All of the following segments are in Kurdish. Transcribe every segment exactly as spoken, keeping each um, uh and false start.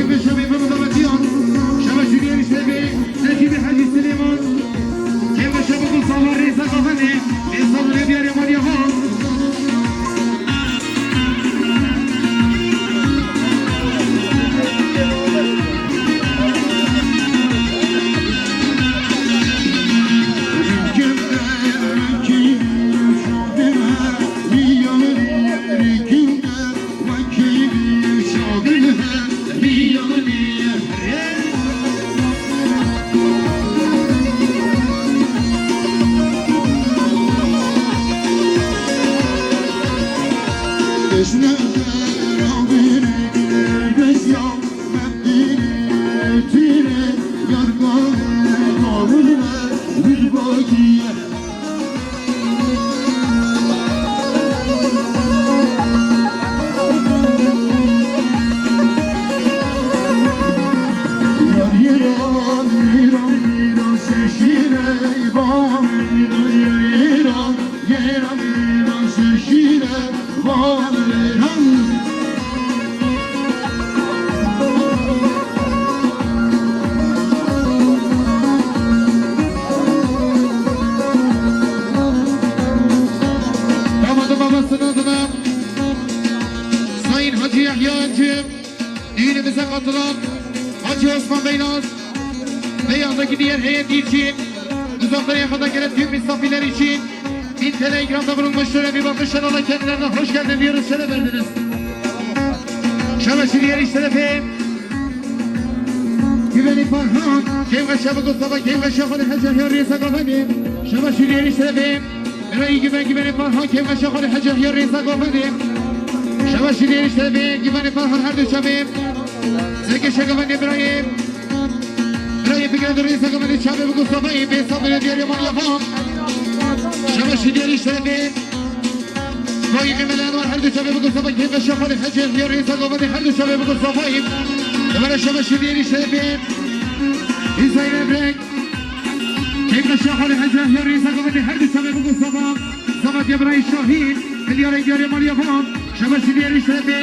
Kêmveşa mêvan û davetiyan, şeveşî diyarî şevê, Necîbê Hecî Silêman, kêmveşa bikin sava rêza gavendê, rêza dûrê diyarê Maliya Van. Damadın babasının adına Sayın Hacı Yahya Öncü, düğünümüze katılan Hacı Osman Beylaz ve yanındaki diğer heyet için, uzaktan yakından gelen tüm misafirler için bin T L ikramda bulunmuş, şöyle bir bakışlar, Allah kendilerine hoş geldin diyoruz, şöyle verdiniz. Şeveşî diyarî şerefê Güvenî Farhan, kêmveşa bikin sava, kêmveşa xwe li Hecî Yahya rêza gavendê. Şeveşî diyarî şerefê Birayî Güven, Güvenî Farhan, kêmveşa xwe li Hecî Yahya rêza gavendê. Şeveşî diyarî şerefê Güvenî Farhan, her du çavê. Serkêşa gavendê birayê. Birayê bigire di rêza gavendê, çavê bikin savayê, bê sabirê diyarê Maliya Van. Şeveşî diyarî şerefê Faîqê Mele Enwar, her du çavê bikin sava, kêmveşa xwe li Hecî Yahya rêza gavendê, her du çavê bikin savayê. Li vere şeveşî diyarî şerefê Hîzayî Levrek, kêmveşa xwe li Hecî Yahya rêza gavendê, her du çavê bikin sava. Sava diya birayê Şahîn, milyarê diyarê Maliya Van. Şeveşî diyarî şerefê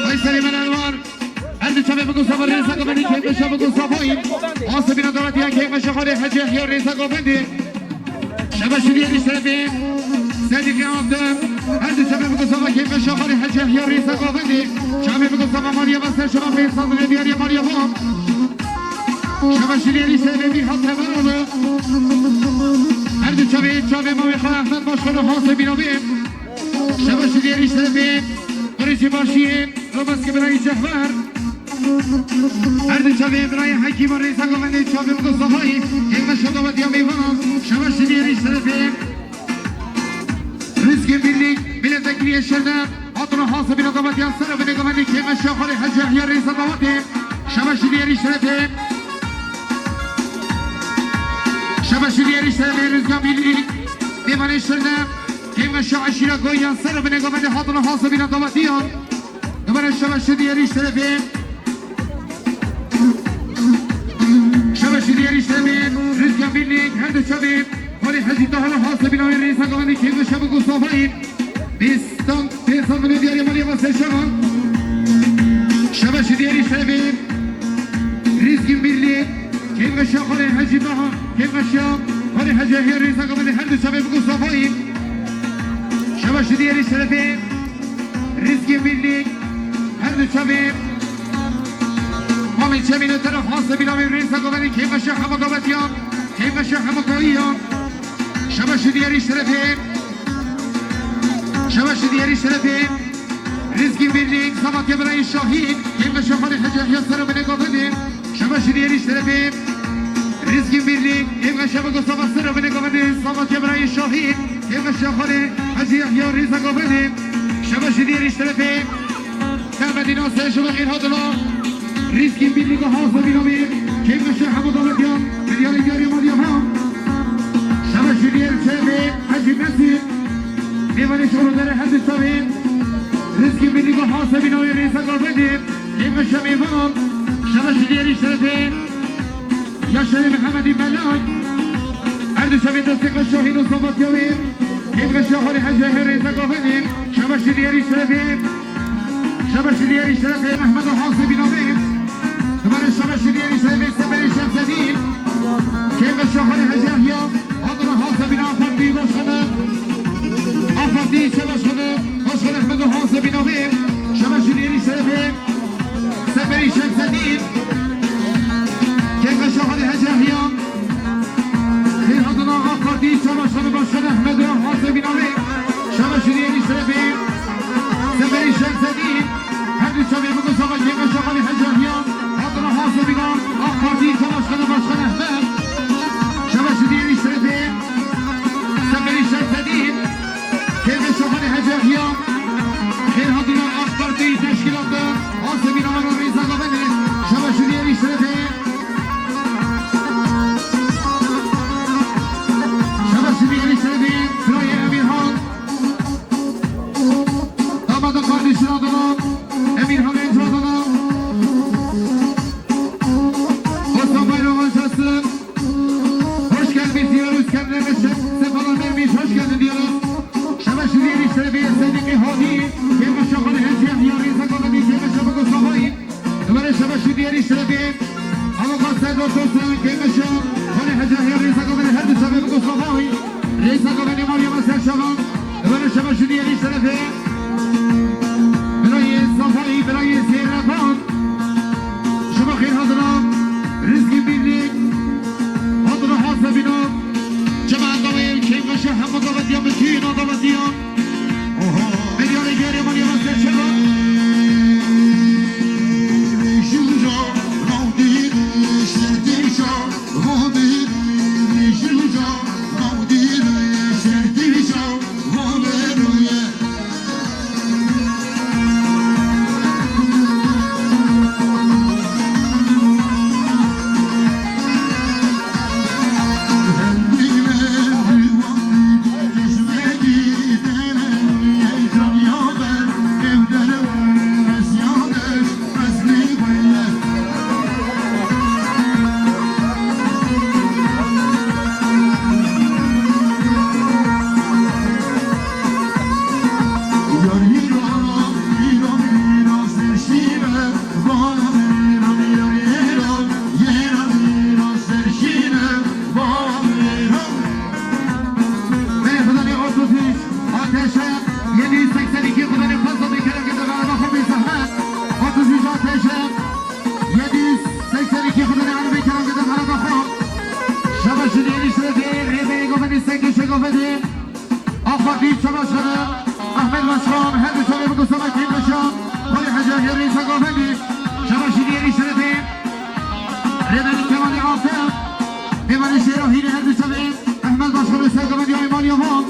Feyselê Mele Enwar. Her du çavê bikin sava rêza gavendê, kêmveşa bikin savayê. Hasibîna dawetiya kêmveşa xwe li Hecî Yahya rêza gavendê. Şeveşî diyarî şerefê Sedîqê Adem. Her du çavê bikin sava, kêmveşa xwe li Hecî Yahya rêza gavendê. Çavê bikin sava Maliya Van, ser şeva pênc sed diyarê Maliya Van. Şeveşî diyarî şerefê Mîrhat Temeroğlu. Her du çavê, çavê mawê xwe Ehmed Başkan û Hasibîna wê. Şeveşî diyarî şerefê Birêjî Başiyê. Robaskê birayê Cehwer. Her du çavê birayê Hekîma rêza gavendê, çavê bikin savayê. Kêmveşa dawetiya mêvanan. Şeveşî diyarî şerefê Rizgê Birlîk, milletvekiliyê Şirne. Hatuna hasibîna dawetiya ser û binê gavendê, kêmveşa xwe li Hecî Yahya rêza dawetê. Şeveşî diyarî şerefê. Şeveşî diyarî şerefê Rizgê Birlîk. Mêvanê Şirne. Kêmveşa eşîra Goya ser û binê gavendê, hatuna hasibîna dawetiyan. Dubare şeveşî diyarî şerefê. Şeveşî diyarî şerefê Rizgê Birlîk, her du çavê. Holê Hecî Tahir, hasibîna wê rêza gavendê, kêmveşa bikin savayê. Bêstan, bêstan binê diyarê Maliya Van, ser şeva. Şeveşî diyarî şerefê Rizgê Birlîk, kêmveşa xwe li Hecî Taha, kêmveşa xwe li Hecî Yahya rêza gavendê, her du çavê bikin savayê. Şeveşî diyarî şerefê Rizgê Birlîk, her du çavê. Mamê Cemîl Öteref, hasibîna wê rêza gavendê, kêmveşa hema dawetiyan, kêmveşa hema goyiyan. Şeveşî diyarî şerefê. Şeveşî diyarî şerefê Rizgê Birlîk, Samatya birayê Şahîn, kêmveşa xwe li Hecî Yahya ser û binê gavendê. Şeveşî diyarî şerefê Rizgê Birlîk, kêmveşa bikin sava, ser û binê gavendê. Samatya birayê Şahîn, kêmveşa xwe li Hecî Yahya rêza gavendê. Şeveşî diyarî şerefê Mehmetî Nasir, ji bo xêr hatina. Rizgê Birlîk, hasibîna wê, kêmveşa hema dawetiyan, milyarê diyarê Maliya Van. Şeveşî diyarî şerefê Hecî Mesîd. Mêvanê şoro dere, her du çavê. Rizgê Birlîk, hasibîna wê rêza gavendê, kêmveşa mêvanan. Şeveşî diyarî şerefê Yaşarê Mihemedî Melak. Her du çavê destê xwe Şahîn û Samatya wê. Kêmveşa xwe li Hecî Yahya rêza gavendê. Şeveşî diyarî şerefê. Şeveşî diyarî şerefê Mehmed û hasibîna wê. Xalê Hecî Yahya, adına Hazebîna Partî Başkanı, A Partî ilçe başkanı, başkan Ehmed Hazebîna ve Şebeşî Diyerî Şerefê, Seferî Şemsedîn, Kêfeşa Xalê Hecî Yahya, Xêr adına A Partî ilçe başkanı, başkan Ehmed Hazebîna ve Şebeşî Diyerî Şerefê, Seferî Şemsedîn, her du çavê bigo sava Kêfeşa Xalê Hecî Yahya, adına Hazebîna A Partî ilçe başkanı, başkan Ehmed, Şebeşî Diyerî Şerefê, Seferî Şemsedîn, Kêfeşa Xalê Hecî Yahya, xêr hatina A Partî teşkîlatı, Hazebîna ve rêza gavene, Şebeşî Diyerî Şerefê, Şebeşî Diyerî Şerefê, Firayê Emîrhan, Damada kardeşin adına, Emirhan Enci adına, Hasan Bayram Ajansı, hoş gelmiş diyoruz. Kendilerine şef-, sefalar vermiş, hoş geldin diyoruz. Şebeşi Diyerî Şerefê, Sedîqî Hadî, Kêfeşa Xalê Hecî Yahya, rêza gavene, Kêfeşa bigo savayî. Dubare Şebeşi Diyerî Şerefê, Avukat Serdar Tosun, Kêfeşa Xalê Hecî Yahya, rêza gavene, her du çavê bigo savayî. Rêza gavene Meryem Eser Şaban, dubare Şebeşi Diyerî Şerefê. Birayê Safayî, birayê Sêrevan. Şima xêr hatina, Rizkî Birlik, hatina Hazebîna. Çima dawê Kêfeşa hemû davetiyan, bütün o davetiyan. Oho. Milyarê gêrê maliye va ser şeva. Şuja, ravdî, şertî şa, ravdî, şuja, ravdî, şertî şa. Beni Xwedê otuz üç A T Ş yedi yüz seksen iki Xwedê fazla bir kere gidip araba xwe bir zahmet. Otuz üç A T Ş yedi yüz seksen iki Xwedê araba bir kere gidip araba xwe. Şebeşi Diyerî Şerefê, rêbeyê govendî, sengê şê govendî. A Partî ilçe başkanı Ahmet Başkan, her du çavê bigo sava Kêfeşa Xalê Hecî Yahya, rêza govendî. Şebeşi Diyerî Şerefê, rêberî Kemalî Asif, mêvanê şêro hînê, her du çavê Ehmed Başkan, rêza govendî Ayman Yaman.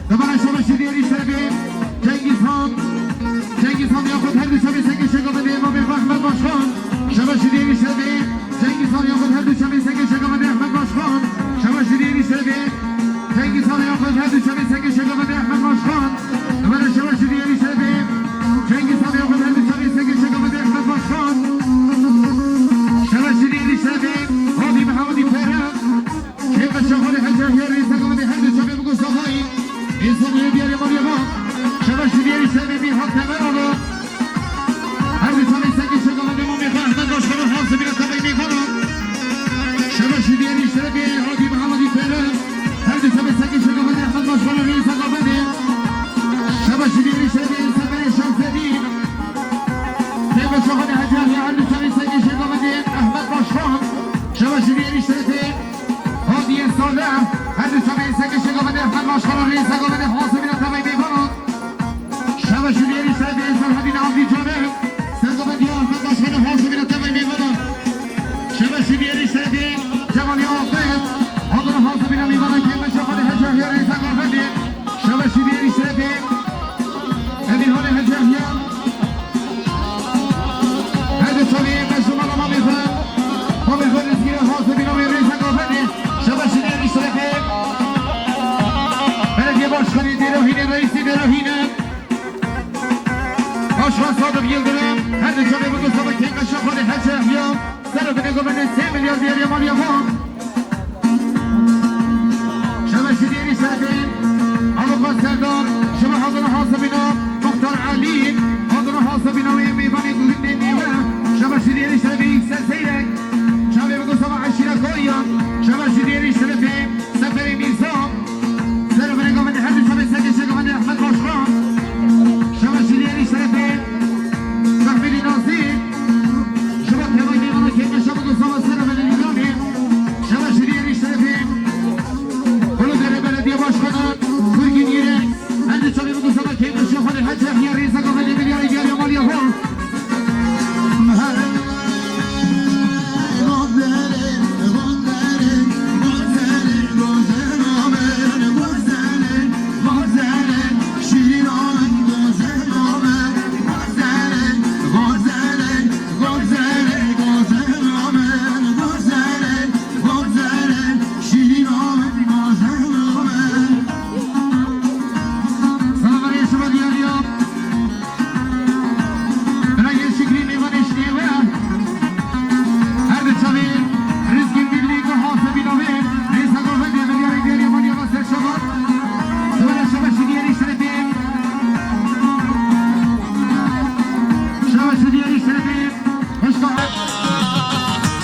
Dubare Şebeşi Diyerî Şerefê, Cengiz Han, Cengiz Han Yakut, her du çavê sengê şê govendî, Emamê Ehmed Başkan. Şebeşi Diyerî Şerefê, Cengiz Han Yakut, her du çavê sengê şê govendî, Ehmed Başkan. Şebeşi Diyerî Şerefê, Cengiz Han Yakut, her du çavê sengê şê govendî, Ehmed Başkan. Dubare Şebeşi Diyerî Şerefê, Cengiz Han Yakut, her du çavê sengê şê govendî, Ehmed Başkan. Şebeşi Diyerî Şerefê, Hadî Mihemedî Pêre. Kêfeşa Xalê Hecî Yahya, rêza govendî, her du çavê bigo savayî. Însanê Diyarê Meryema. Şebeşi Diyerî Şerefê, Mîrhan Temeroğlu. Her du çavê sengê şê govendî, Emamê xwe Ehmed Başkanı, Hazebîna tevayî mêvanan. Şebeşi Diyerî Şerefê, Hadî Mihemedî Pêre. Her du çavê sengê şê govendî, Ehmed Başkanı, rêza govendî. Şebeşi Diyerî Şerefê, Seferê Şemsedîn. Kêfeşa Xalê Hecî Yahya, her du çavê sengê şê govendî, Ehmed Başkan. Şebeşi Diyerî Şerefê, Hadiye Salih, her du çavê sengê şê govendî, Ehmed Başkanı, rêza govendî, Hazebîna tevayî mêvanan. Şebeşi Diyerî Şerefê, Serhedîn Avdî Canê, ser govendî Ehmed Başkanı, Hazebîna tevayî mêvanan. Şebeşi Diyerî Şerefê, Cemalî Afet, adına Hazebîna mêvanan, Kêfeşa Xalê Hecî Yahya, rêza govendî. Şebeşi Diyerî Şerefê, Emîr Xalê Hecî Yahya. Her du çavê beşumala mamê xwe, mamê xwe Rizkî, Hazebîna wê, rêza govendî. Şebeşi Diyerî Şerefê, Belediye Başkanı Dêrahînê, Reîsî Dêrahînê, Başkan Sadık Yıldırım, her du çavê bigo sava Kêfeşa Xalê Hecî Yahya. Serokê govendê sê milyar diyarê maliye xwe. Şebeşi Diyerî Şerefê, Avukat Serdar, şima hazir Hazebîna, Muxtar Elî, hazir Hazebîna wê mêvanê gundê Nêwe. Şebeşi Diyerî Şerefê, Yüksel Zeyrek, çavê bigo sava eşîra Koya. Şebeşi Diyerî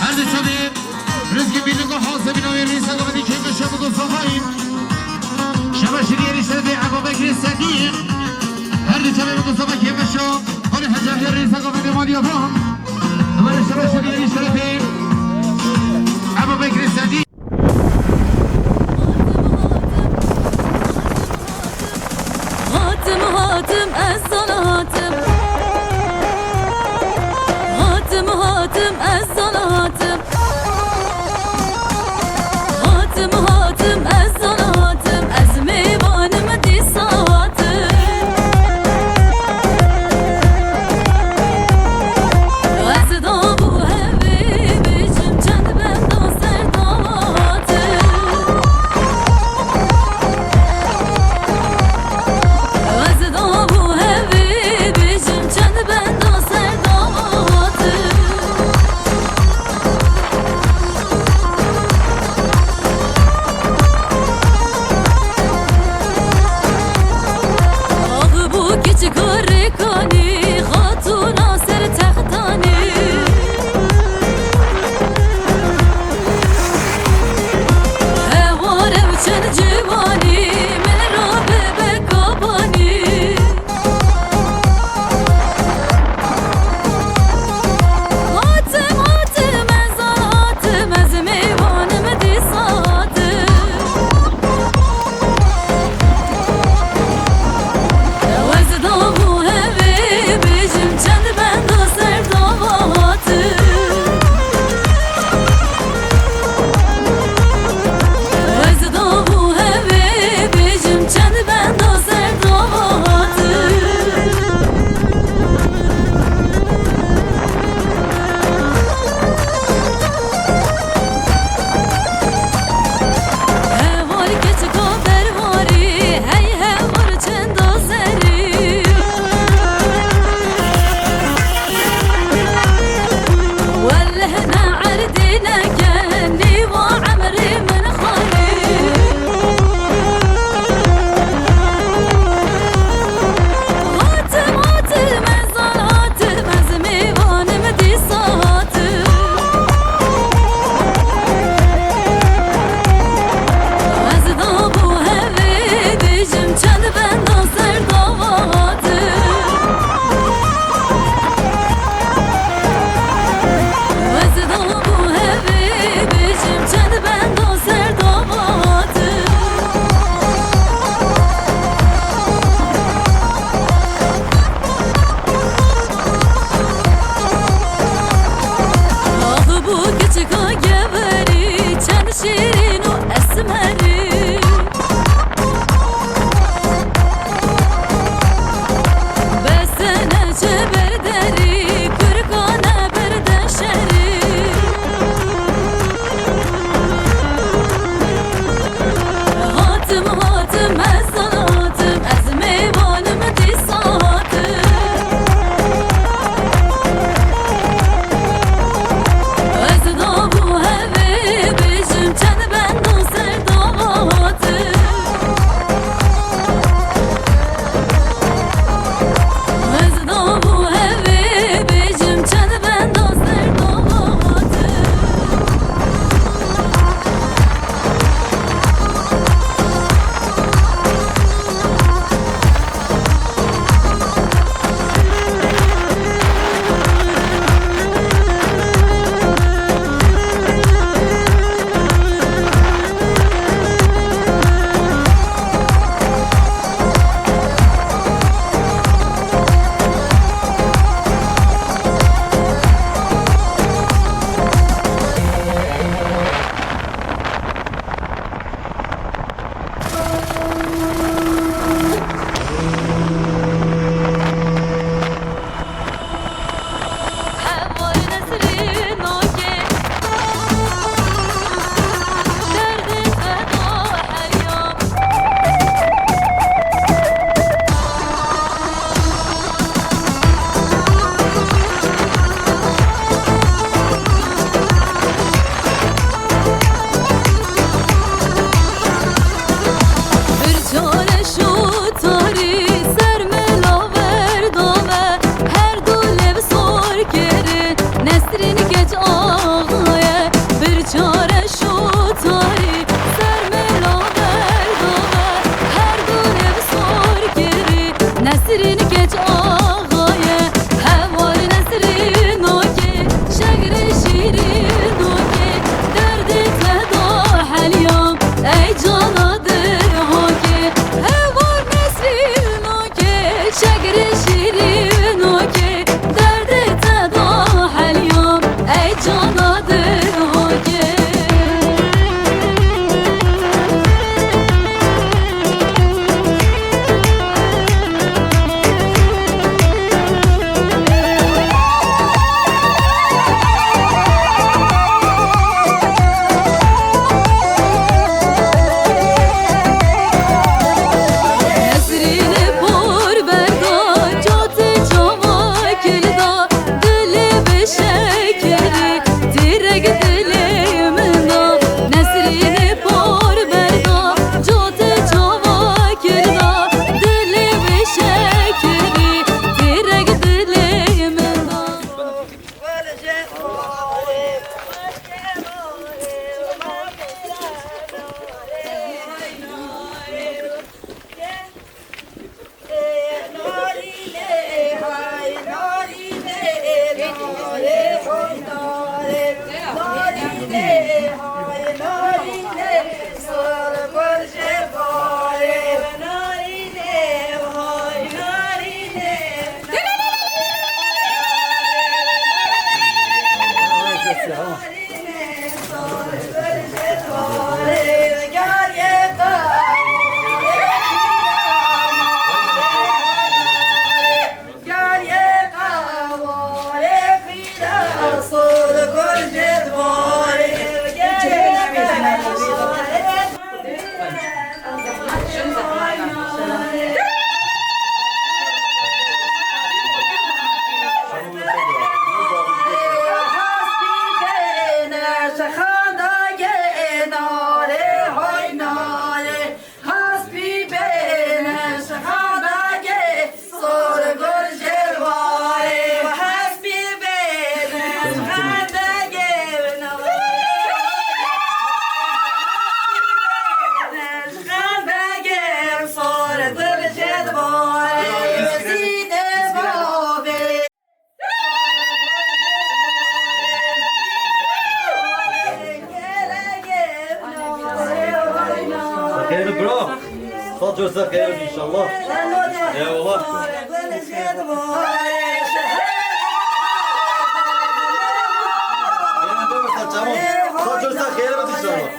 Her di çavê rizgê bîlingo hazê bîna wê rîsa gavadî kêfe şev û safayî. Şeva şiriyê rîştefê Ebu Bekirê Sedîq. Her di çavê Mustafa kêfe şev. Hadi hecaviyê rîsa gavadî maliya van. Hemen şeva şiriyê rîştefê Ebu Bekirê Sedîq. Hatim, hatim, ez zana hatim. Hatim, hatim, ez zana hatim. Hatim, hatim, ez zana hatim. Ez mêvanim dîsa hatim. Ez dabû hevê bêjim çend benda ser dawa hatim. Ez dabû hevê bêjim çend benda ser dawa hatim. Ax bû kiçika rêkanî, xatûna ser textanî. Hewar ew çend ciwanî, min ra bibe kabanî. Hatim, hatim, ez hatim, ez mêvanim dîsa hatim. Ez dabû hevê bêjim çend benda ser dawa hatim. Ez dabû hevê bêjim çend benda ser dawa hatim. Heval keçika berwarî, hey heval çenda serî. Welleh ne erdî neke, nîva emrê min xwarî. Hatim, hatim, ez hatim, ez mêvanim dîsa hatim. Ez dabû hevê bêjim çend benda ser dawa hatim. Ez dabû hevê bêjim çend benda ser dawa hatim. Ax bû kiçika geverî, çend şîrîn û esmerî. Besene çe ber derî, kurkane ber de şerî. Hatim, hatim, ez hatim, ez mêvanim dîsa hatim. Ez dabû Xêr bira. Sed car ser xêr inşallah. Eyvallah. Xêr bira, sed car ser xêr inşallah.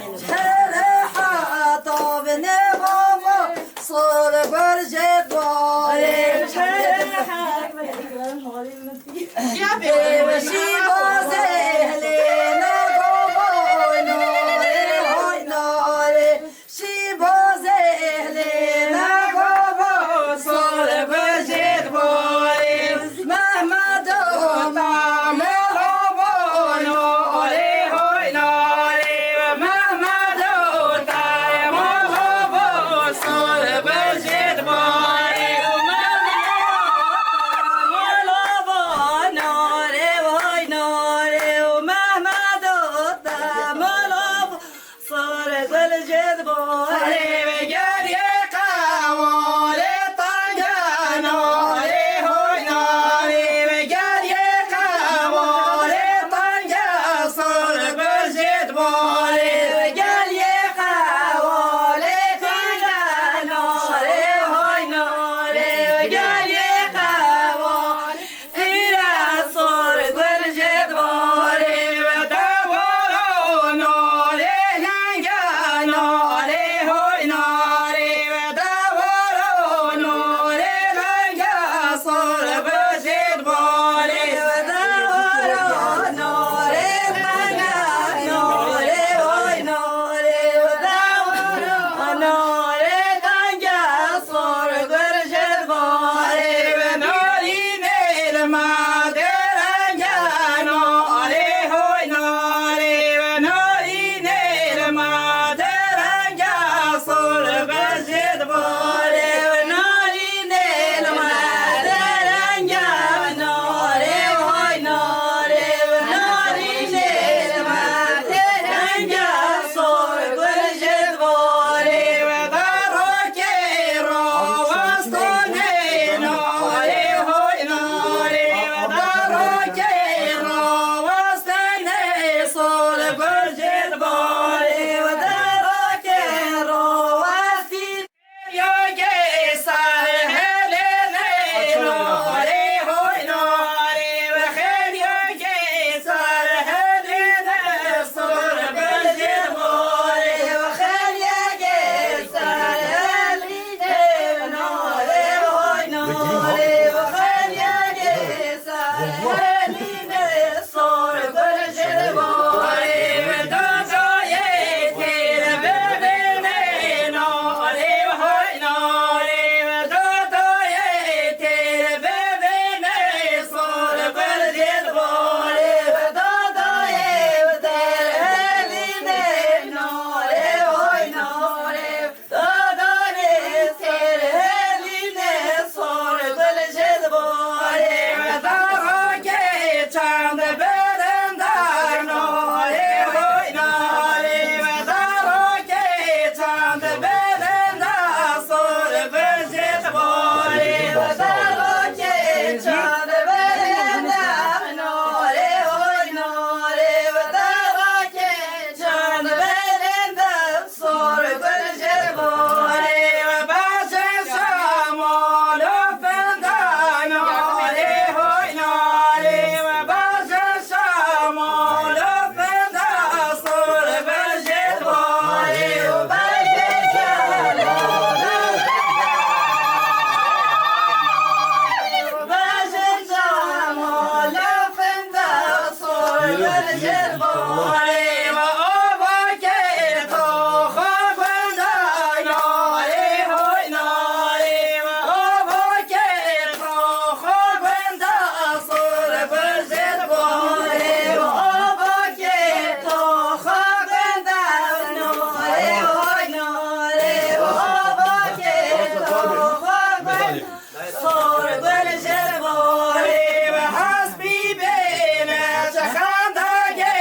Sor gul ji borê ve hespî bêne, çexandagê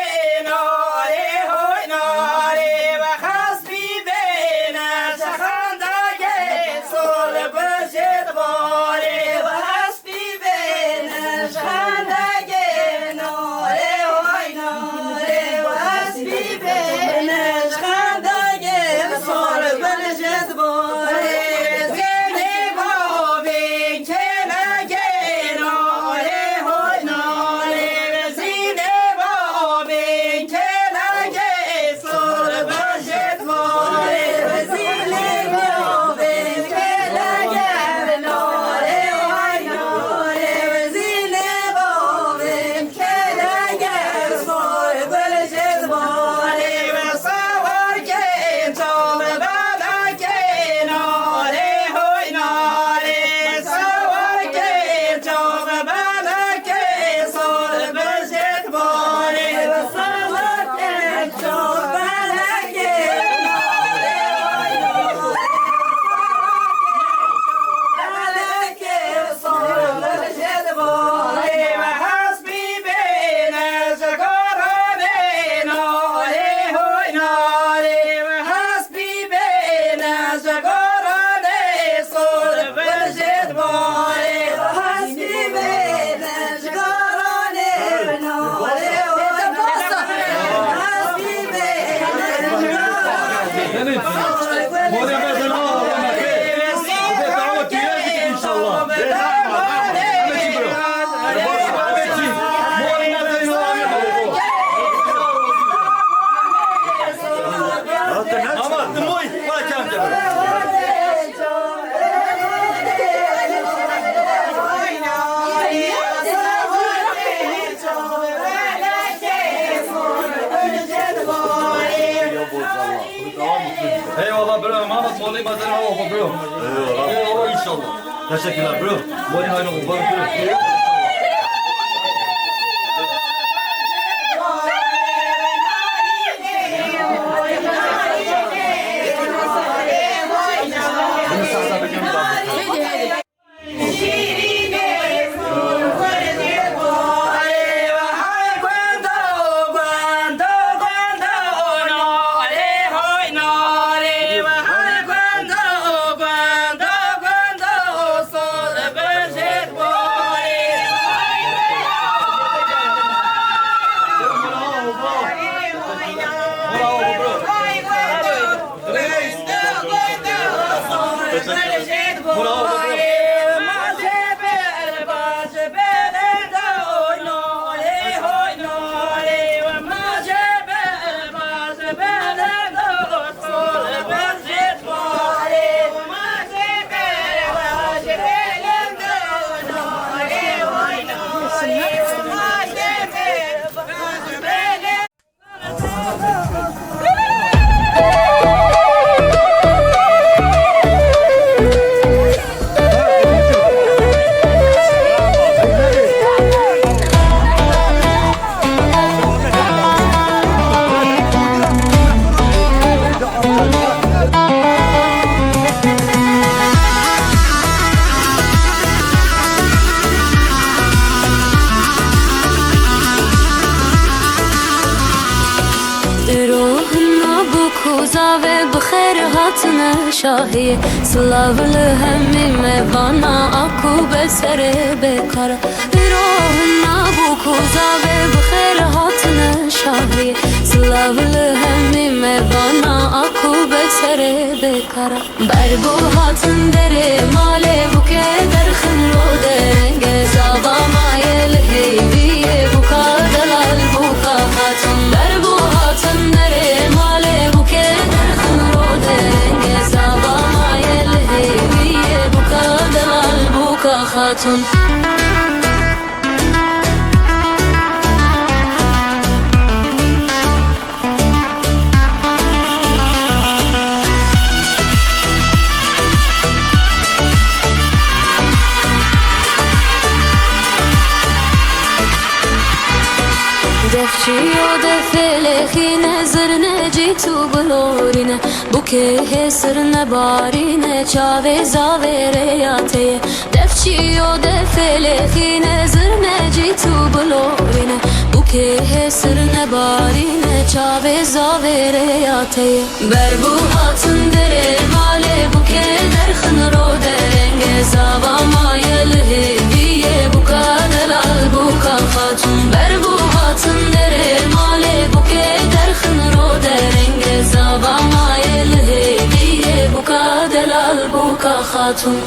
narê hoy narê ve hespî bêne, çexandagê sor gul ji borê ve hespî bêne, çexandagê narê hoy narê ve hespî bêne, çexandagê sor gul ji borê. Eyvallah bro, emanet molî mazerê hava xwe bro. Eyvallah. Eyvallah inşallah. Teşekkürler bro. Molî hayran olsun bro. Îro hina bû ku zavê bi xêr hatine şahiyê. Silav li hemî mêvana a ku be serê bêkara. Îro hina bû ku zavê bi xêr hatine şahiyê. Silav li hemî mêvana a ku be serê bêkara. Ber bû hatin derê malê bûkê derxin rode renge zava maye li hêviyê bûka delal bûka hatun. Ber bû hatin derê malê bûkê derxin rode renge zava maye li hêviyê bûka delal bûka hatun. Çiyo de felexîne, zirnecî tu bilorîne, bûkê hêsir nebarîne, çavê zavê rêya te ye. Defçiyo de felexîne, zirnecî tu bilorîne, bûkê hêsir nebarîne, çavê zavê rêya te ye. Ber bû hatin derê malê, bûkê derxin ro derenge, zava maye li hêviyê, bûka delal, bûka xatûn. Ber bû hatin derê malê, bûkê derxin ro derenge, zava maye li hêviyê, bûka delal, bûka xatûn.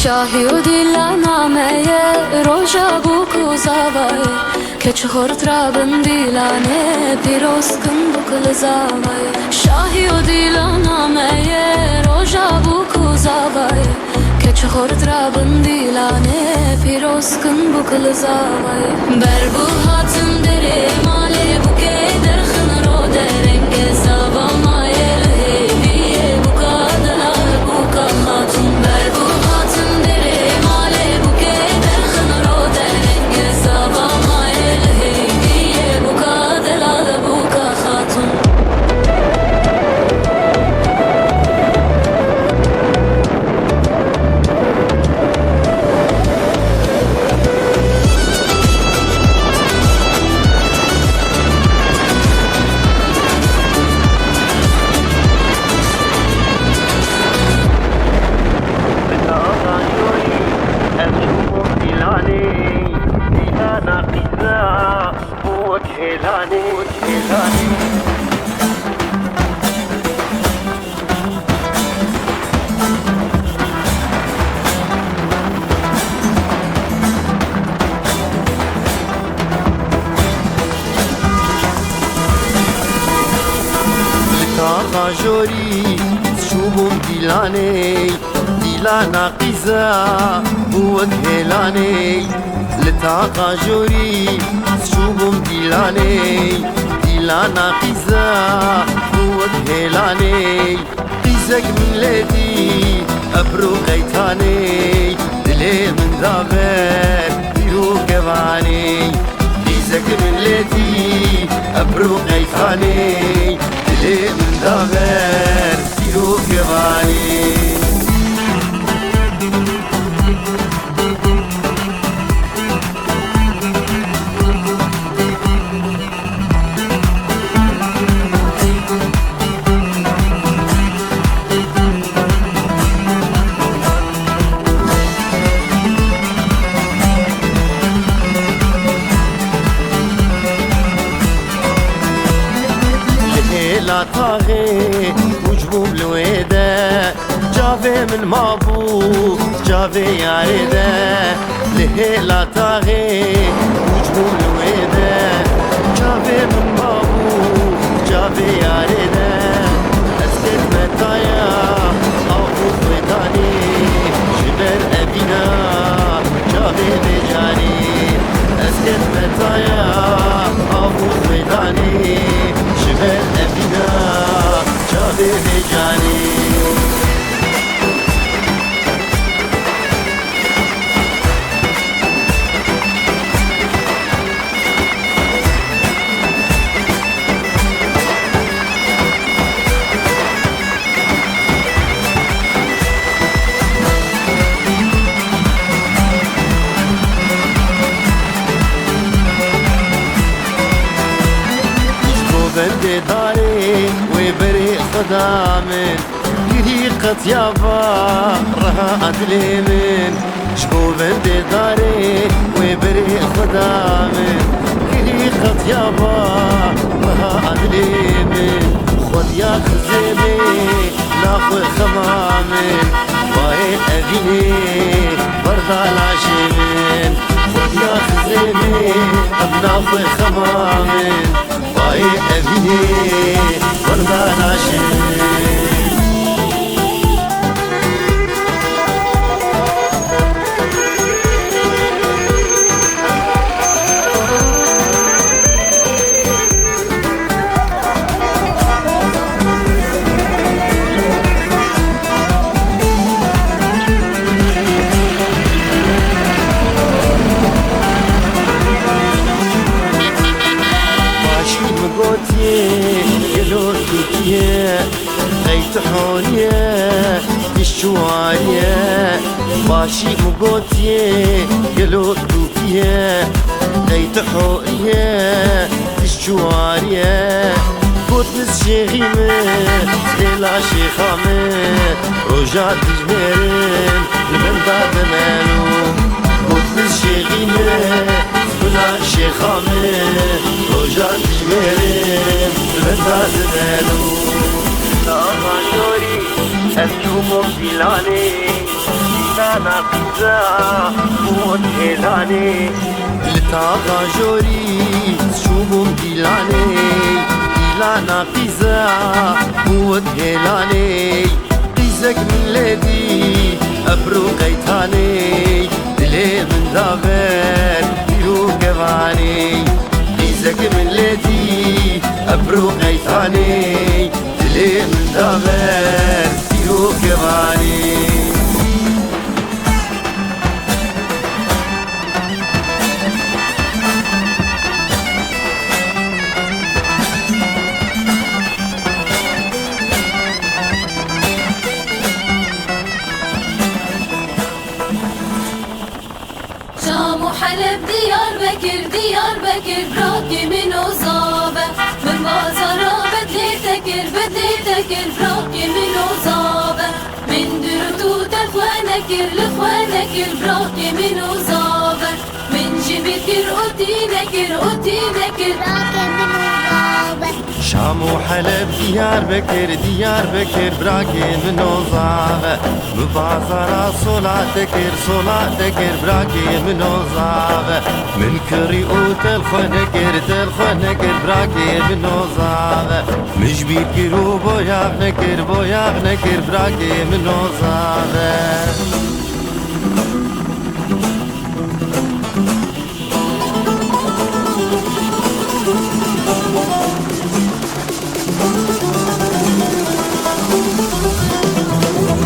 Şahî û dîlana me ye, roja bûk û zava ye. Keç xort ra bin dîlanê, pîroz kin bûk li zava ye. Şahî û dîlana me ye, roja bûk û zava ye. Keç xort ra bin dîlanê, pîroz kin bûk li zava ye. Ber bû hatin derê malê, bûkê derxin ro derenge, zava maye li hêviyê, bûka delal, bûka xatûn. Ber bû hatin derê malê, bûkê derxin ro derenge, zava maye li hêviyê, bûka delal, bûka xatûn. Bi taxa jorî ez çûbûm dîlanê, dîlana qîza bû wek hêlanê, wek hêlanê. Li taxa jorî çûbûm dîlanê, dîlana qîza bû wek hêlanê. Li taxa jorî çûbûm dîlanê, dîlana qîza bû wek hêlanê. Qîzek min lê dî, ebr û qeytanê, dilê min da ber pîr û kevanê. Qîzek min lê dî, ebr û qeytanê, dilê min da ber pîr û kevanê. Li hêla taxê kûç bûm li wê de, çavê min mabû çavê yarê de. Li hêla taxê kûç bûm li wê de, çavê min mabû çavê yarê de. Ez ketime taya av û xwêtanê, ji ber evîna çavê vê canê. Ez ketime taya av û xwêtanê, ji ber evîna çavê vê canê. Ji bo bendê darê wê berê Xweda min, kirî qetiya va reha dilê min. Ji bo bendê darê wê berê Xweda min, kirî qetiya va reha dilê min. Xwediya xizê bê naxwe xema min, bayê evînê berda lajê min. Xwediya xizê bê ev naxwe xema min, bayê evînê berda lajê min. Tu horiye, tu şuwariye, başî min gotiye, gelo tu piye, qey tu horiye, tu şuwariye. Got min şêxî min, lêla şêxa min, roja dijmerin li min da dimeno. Got min şêxî min, Bila şêxa min, roja dijmerin, venda dimeno. Taxa jorî, ez çûbûm dîlanê, dîlana qîza, bû hêlanê. Li taxa jorî, ez çûbûm dîlanê, dîlana qîza, bû hêlanê. Qîzek min lê dî, ebro qeytanê, dilê min da ver, pîr û kevanê. Qîzek min lê dî, ebro qeytanê, dilê min da ver, pîr û kevanê. Şam û Heleb, Diyarbekir, Diyarbekir, brakê min ozav e. Min bazara bedlê te kir, bedlê te kir, brakê min ozav e. Min dirût û te xwe nekir, li xwe nekir, brakê min ozav e. Min jî bîr kir û tî nekir, û tî nekir, brakê min ozav e. Şam û Heleb, Diyarbekir, Diyarbekir, brakê min ozav e. Min bazara sola te kir, sola te kir, brakê min ozav e. Min kirî û te li xwe nekir, te li xwe nekir, brakê min ozav e. Min ji bîr kir û boyax nekir, boyax nekir, brakê min ozav e.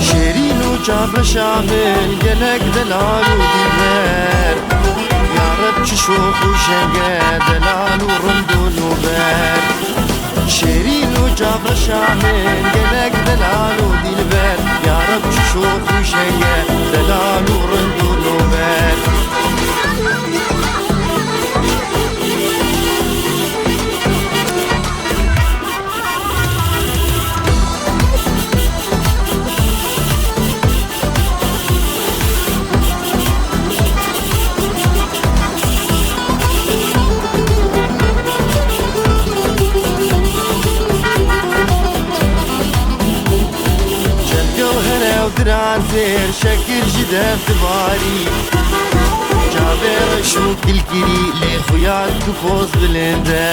Şêrîn û çavreşa min, gelek delal û dîlber. Ya Reb, çi şox û şeng e, delal û rind û nûber. Şêrîn û çavreşa min, gelek delal û dîlber. Ya Reb, çi şox û şeng e, delal û rind û nûber. Çend gewhere û diran zêr, şekir ji dev dibarî. Çavê reş û kilkirî, lê xuya tu poz bilind e.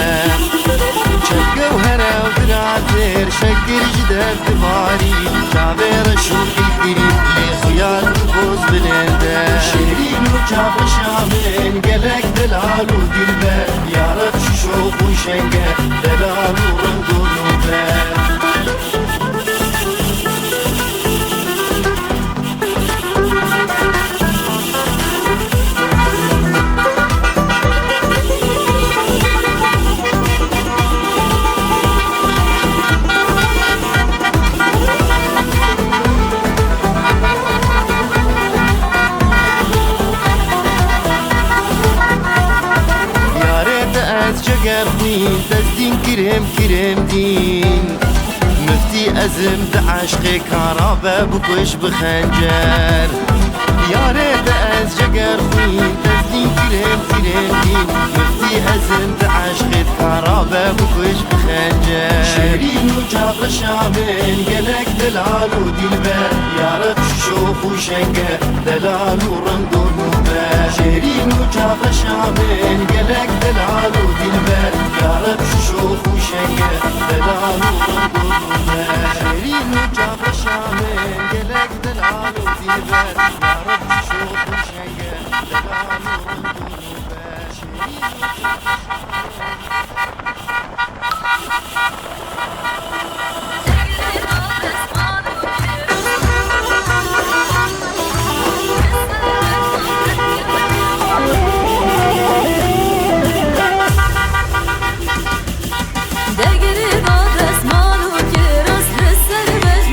Çend gewhere û diran zêr, şekir ji dev dibarî. Çavê reş û kilkirî, lê xuya tu poz bilind e. Şêrîn û çavreşa min, gelek delal û dîlber. Ya Reb, çi şox û şeng e, delal û rind û nûber. Yarê te ez ceger xwîn, destîn kirêm kirêm dîn. Miftî ezim di eşqê kara be bikuş bi xencer. Yarê te ez ceger xwîn, destîn kirêm kirêm dîn. Miftî ezim di eşqê kara be bikuş bi xencer. Şêrîn û çavreşa min, gelek delal û dîlber. Ya Reb, çi şox û şeng e, delal û rind û nûber. Şêrîn û çavreşa min, gelek delal û dîlber. Ya Reb, çi şox û şeng e, delal û rind û nûber. Şêrîn û çavreşa min, gelek delal û dîlber. Ya Reb, çi şox û şeng e, delal û rind û nûber. Şêrîn û çavreşa min. Degirê da destmal û kiras li ser mej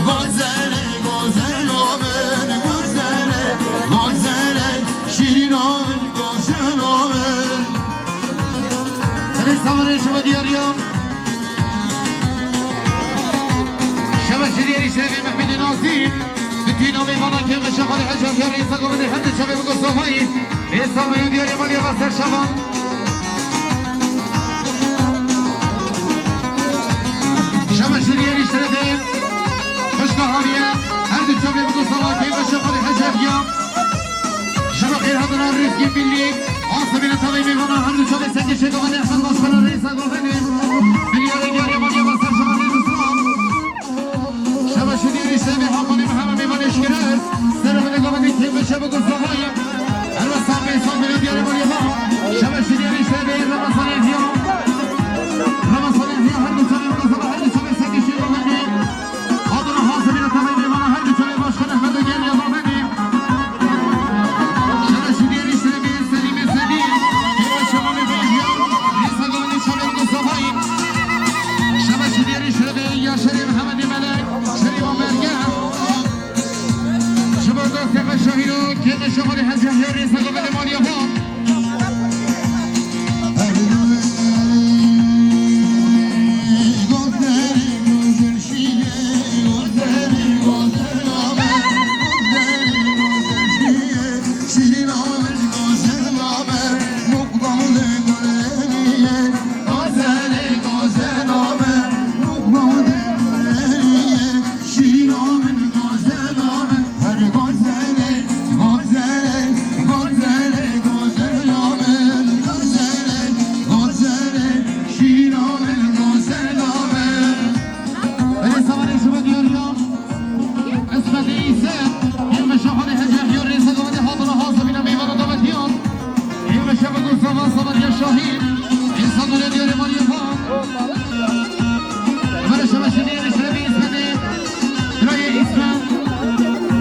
Gozele, gozelo min, gozele, gozele, şîrîno min, gozelo min. Tenê samirê şima diyariya. Şeva şiriyerî şevê Mehmedê Nazî. Bitîna mêvana kêm ve şexalê hecaf ya rêza govendê her di çavê bigo savayî. Ê samirê diyariya maliya va ser şevan. Şeva şiriyerî şerefê xişka haniye, her du çavê bigo salakê ve şefalê heceriya. Şeva xêr hatina Rîzgî Millî, asibîne tavê mêvana her du çavê sengê şêdovanê Ehmed Başkana rêza govene. Milyarê diyarê maliye ve ser şevanê Rîzgî. Şeva şirî rîşevê hapanê me heme mêvanê şikire. Serê xwe de gavê kêm ve şev û guzavayê. Her wesa pê sal bêle diyarê bariye ha. Şeva şirî rîşevê Ramazanê hiya. Ramazanê hiya her du çavê guzava her du çavê sekî şî gavê. Adana hazirî tavê mêvana her du çavê başkan Ehmed Gel ya gavê. Şeva şirî rîşevê Selîmê Selîm. Şahin, insanlara diyelim, Ali Yapan. Böyle şabaşını yeri şöyle bir ismini. Buraya ismi.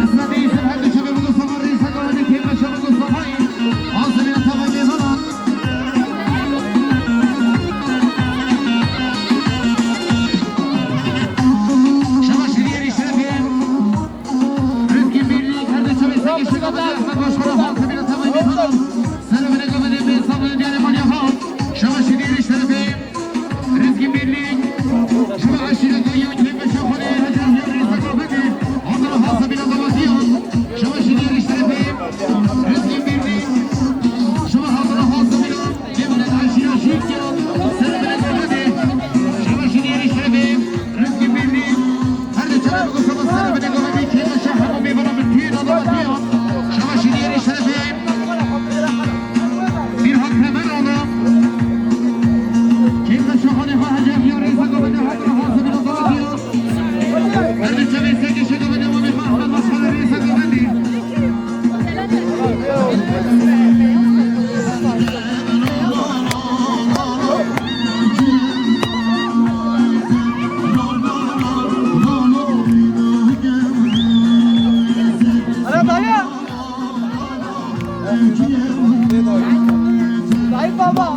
İsmi isim hem de şöyle bu sabah reis akabını keyifle şöyle bu sabah. Ağzını yatağa gel falan. Şabaşını yeri şöyle bir. Rizkî Birlîk, her du çavê sengê şêxê Ahmed Başkan, Ahmed Sabîr, Ahmed Sabîr, Ahmed Sabîr, Ahmed Sabîr, Sabîr, Diyarê Malyahan, şeva şirî şerefê. Rizkî Birlîk, şeva eşîreta yan kêfeşa xwe lê Hecê Diyarê Seka Bedî, Hazir Hasabî Nazamatiyan, şeva şirî şerefê. Rizkî Birlîk, şeva Hazir Hasabî. Cemalet Ayşîra Şîkya, servere Gormedê, şeva şirî şerefê, Rizkî Birlî, her du çavê bigo seba servere Gormedê, kêfeşa hemû mêvana bi tî dadametiya, şeva şirî şerefê, Mîrhan Temeroğlu, kêfeşa xanê xwe Hecê Xiya rêsa Gormedê, her du hasibî dadametiya, her du çavê sengê şê Gormedê, Mîrhan Ehmed Başkanê rêsa Gormedê. Zayıf baba.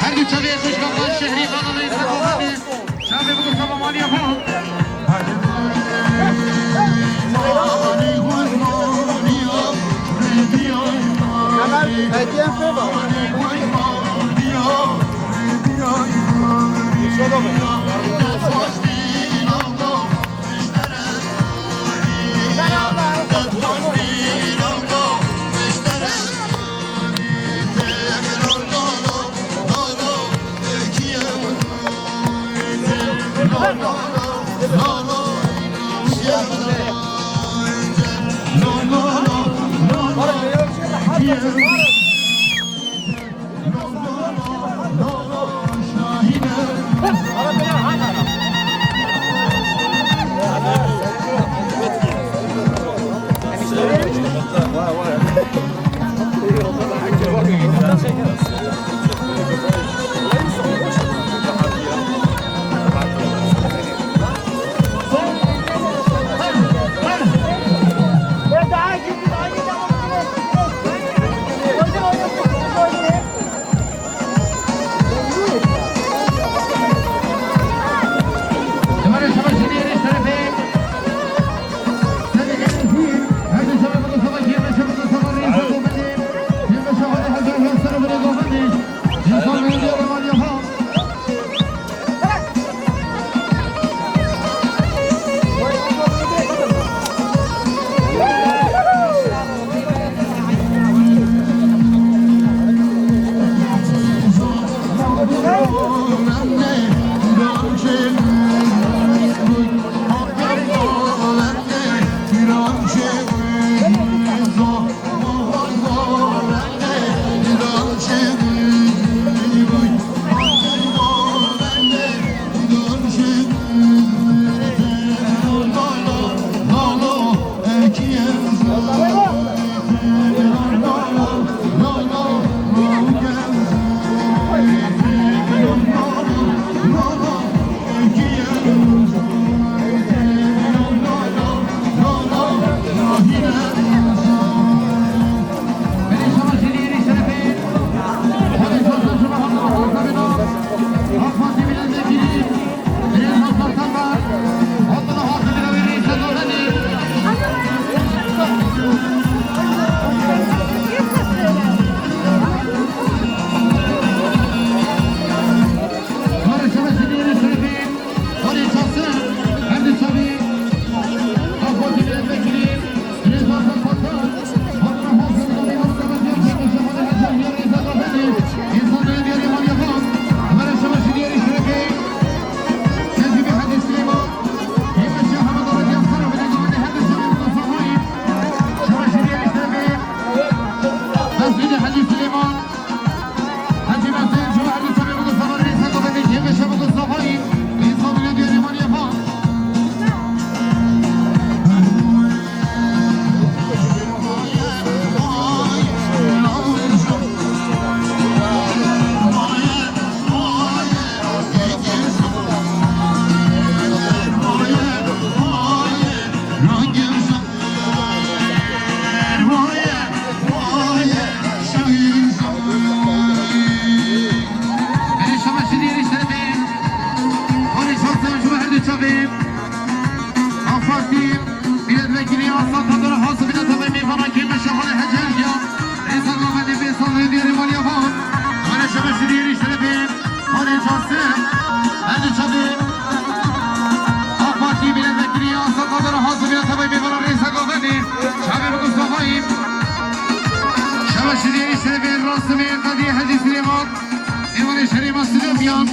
Her du çavê xişka xwe şehrî xwe. Çavê bigo seba maliya xwe. Hemen hediye pê bak. Asımê Qadî Hecî Silêman, êvanê şerê me Silêmiyan,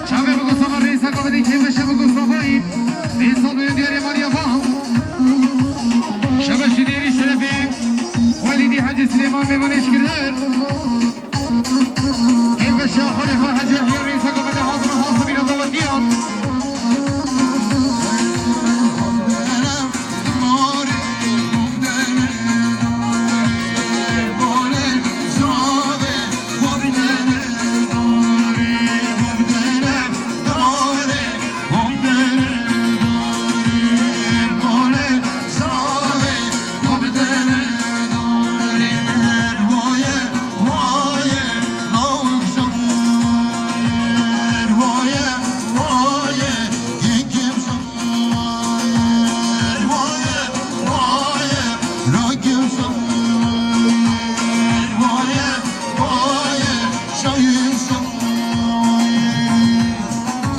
çavê bi gusa me rêsa kavêdî kêmeşe bi gusa xwe yî, rêsa bi diyarê Maliya Van. Şebeşî dêrî şerefê Welîdî Hecî Silêman mêvanê şikir her. Kêmeşe xalê xwe Hecî Yahya rêsa kavêdî hazir û hazir bîna dawetiyan.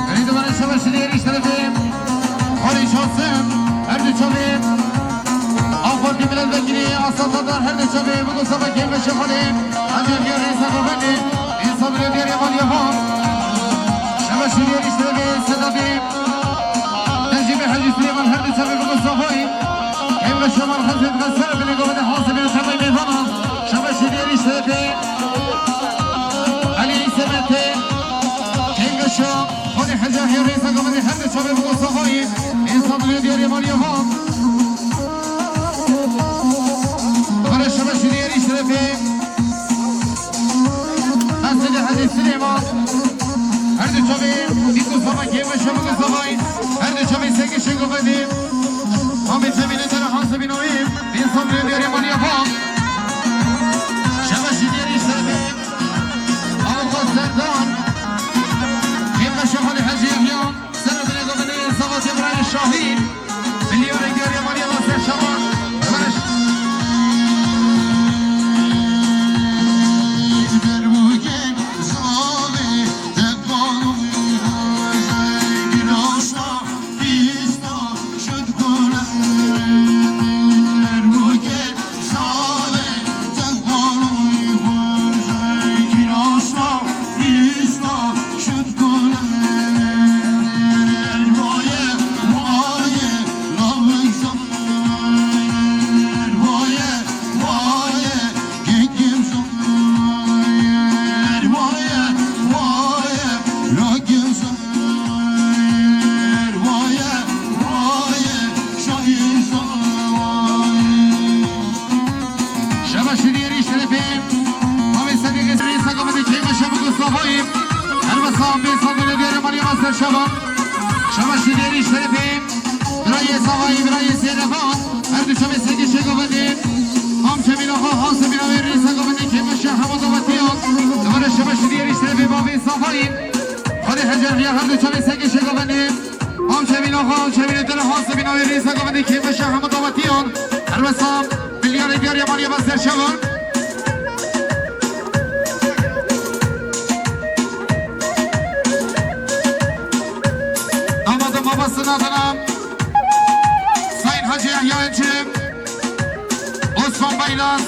Erê dibare şebeşî dêrî şerefê xalê Şasim, her du çavê A Partî Milletvekilî Aslan Tatar, her du çavê bi gusa me kêmeşe xalê Hecî Yahya rêsa govendê, rêsa bi diyarê Maliya Van. Şebeşî dêrî şerefê Sedatê Necîbê Hecî Silêman, her du çavê bi gusa xwe yî. Kêmeşe me xezê dike ser binê govendê, hazir bîna temay mêvanan. Şebeşî dêrî şerefê Elî Semetê. Kêmeşe xalê Hecî Yahya rêsa govendê, her du çavê bi gusa xwe yî. Rêsa bi diyarê Maliya Van. Dibare şebeşî dêrî şerefê Mescid-i Hecî Silêman. Her du çavê bi gusa me kêmeşe bi gusa xwe yî. Her du çavê sekişê govendê. Amê Cemîlê dere hazir bîna wî. Rêsa bi diyarê Maliya Van. Şebeşî dêrî şerefê Avukat Serdar. Kêmeşe xalê Hecî Yahya. Ser binê govendê Sabatê Birayê Şahî. Milyarê diyarê Maliya Van ser şevan. Barış. Şebeşî dêrî şerefê Amê Sedîqê Sedîqê Seko Medî kêmeşe bi gusa xwe yî. Her wesa bê sabirê dêrê Maliya Van ser şevan. Şebeşî dêrî şerefê Birayê Savayî, Birayê Sêrevan. Her du çavê sekişê govendê. Mam Cemîla xwe hase bîna wê rêsa govendê kêmeşe hema dawetiyan. Dibare şebeşî dêrî şerefê bavê Savayî. Xalê Hecî Yahya, her du çavê sekişê govendê. Mam Cemîla xwe, Cemîlê te re hase bîna wê rêsa govendê kêmeşe hema dawetiyan. Her wesa milyarê diyarê Maliya Van ser şevan. Damadê mabestina dana Sayın Hacı Yahya Elçi, Osman Baylaz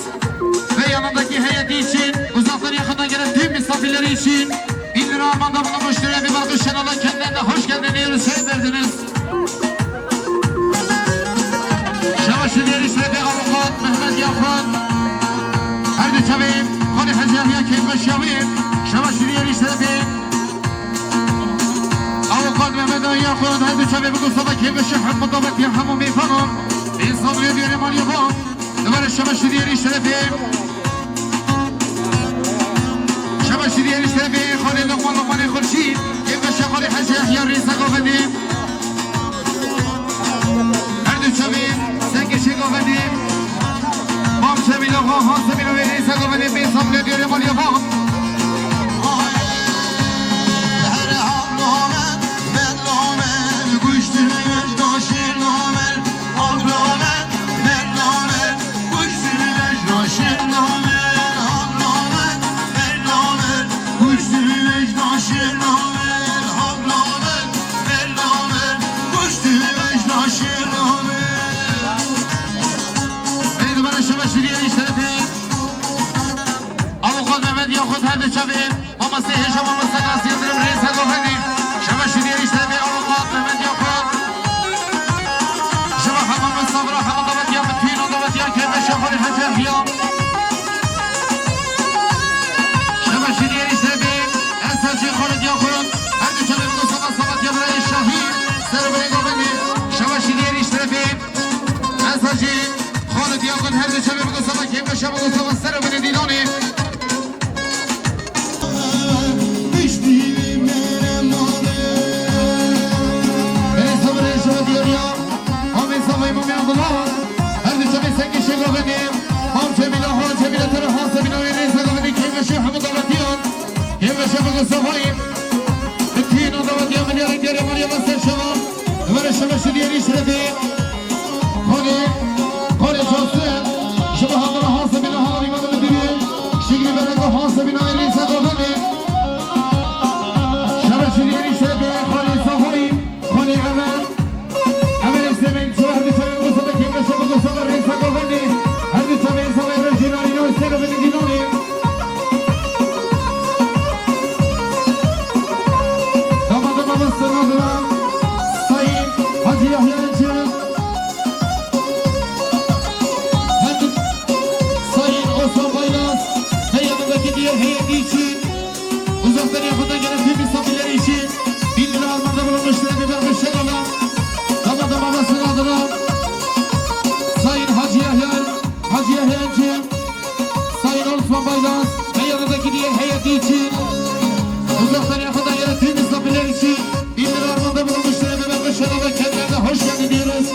ve yanındaki heyeti için, uzaktan yakından gelen tüm misafirleri için bin lira armağanda bulunmuştur. Evi Balkış kanalına kendilerine hoş geldin diyoruz, şeref verdiniz. Şebaşî dêrî şerefê avukat Mehmet Yakut. Her du çavê xalê Hecî Yahya kêfxweşiya wî. Şebaşî dêrî şerefê avukat Mehmet Yakut. Her du çavê bi gusa xwe kêfxweşiya hemû dawetiya hemû mêvanan. Însan wê dêrê Maliya Van. Dibare şebaşî dêrî şerefê. Şebaşî dêrî şerefê xalê Lokman Lokmanê Xurşîd. Kêfxweşiya xalê Hecî Yahya rêsa govendê. Her du çavê sekişê govendê. Mam Cemîla xwe hase bîna wê rêsa govendê bê sabirê dêrê Maliya Van. Belê dibare şebaşî dêrî şerefê avukat Mehmet Yakın her de çabuk olsa bak, yakın çabuk olsa bak, sarı beni diloni. Beni sabır yaşa diyor ya. Amin sabay mami Abdullah. Her de çabuk sen kişi gaveni. Mam Cemile, ha Cemile, tarı ha Sabine, öyle sabah beni kim yaşa hamı davetiyor. Yeme şefa ku sefayî. Bitî no dawa diya min ya gere Meryem ser şefa. Were şefa şidiyeri şerefi. Xalê, xalê Josef. Şefa hatira Hasebîna, hatira îmanê min dîrî. Şigrî bereko Hasebîna êrî se gavene. Şefa şidiyeri şerefi. Xalê Sefayî. Xalê Emer. Emer Eslemên, şefa her du çavên Mustafa Kemal, şefa Mustafa Rêsa Govendî. Her du çavên Mustafa Rejînanî, no Eslemên Dînanî. Dama dama bastırmadılar. Sayın Hacı Yahya Elçi. Hem Sayın Osman Baylas ve yanındaki diğer heyeti için uzaktan yakından gelen tüm misafirleri için bin lira armağanda bulunmuştur. Bir bakış çakalım. Dama dama bastırmadılar. Sayın Hacı Yahya, Hacı Yahya Elçi. Sayın Osman Baylas ve yanındaki diğer heyeti için, uzaktan yakından gelen tüm misafirler için bin lira armağanda bulunmuştur. Hemen başarılı ve kendilerine hoş geldin diyoruz.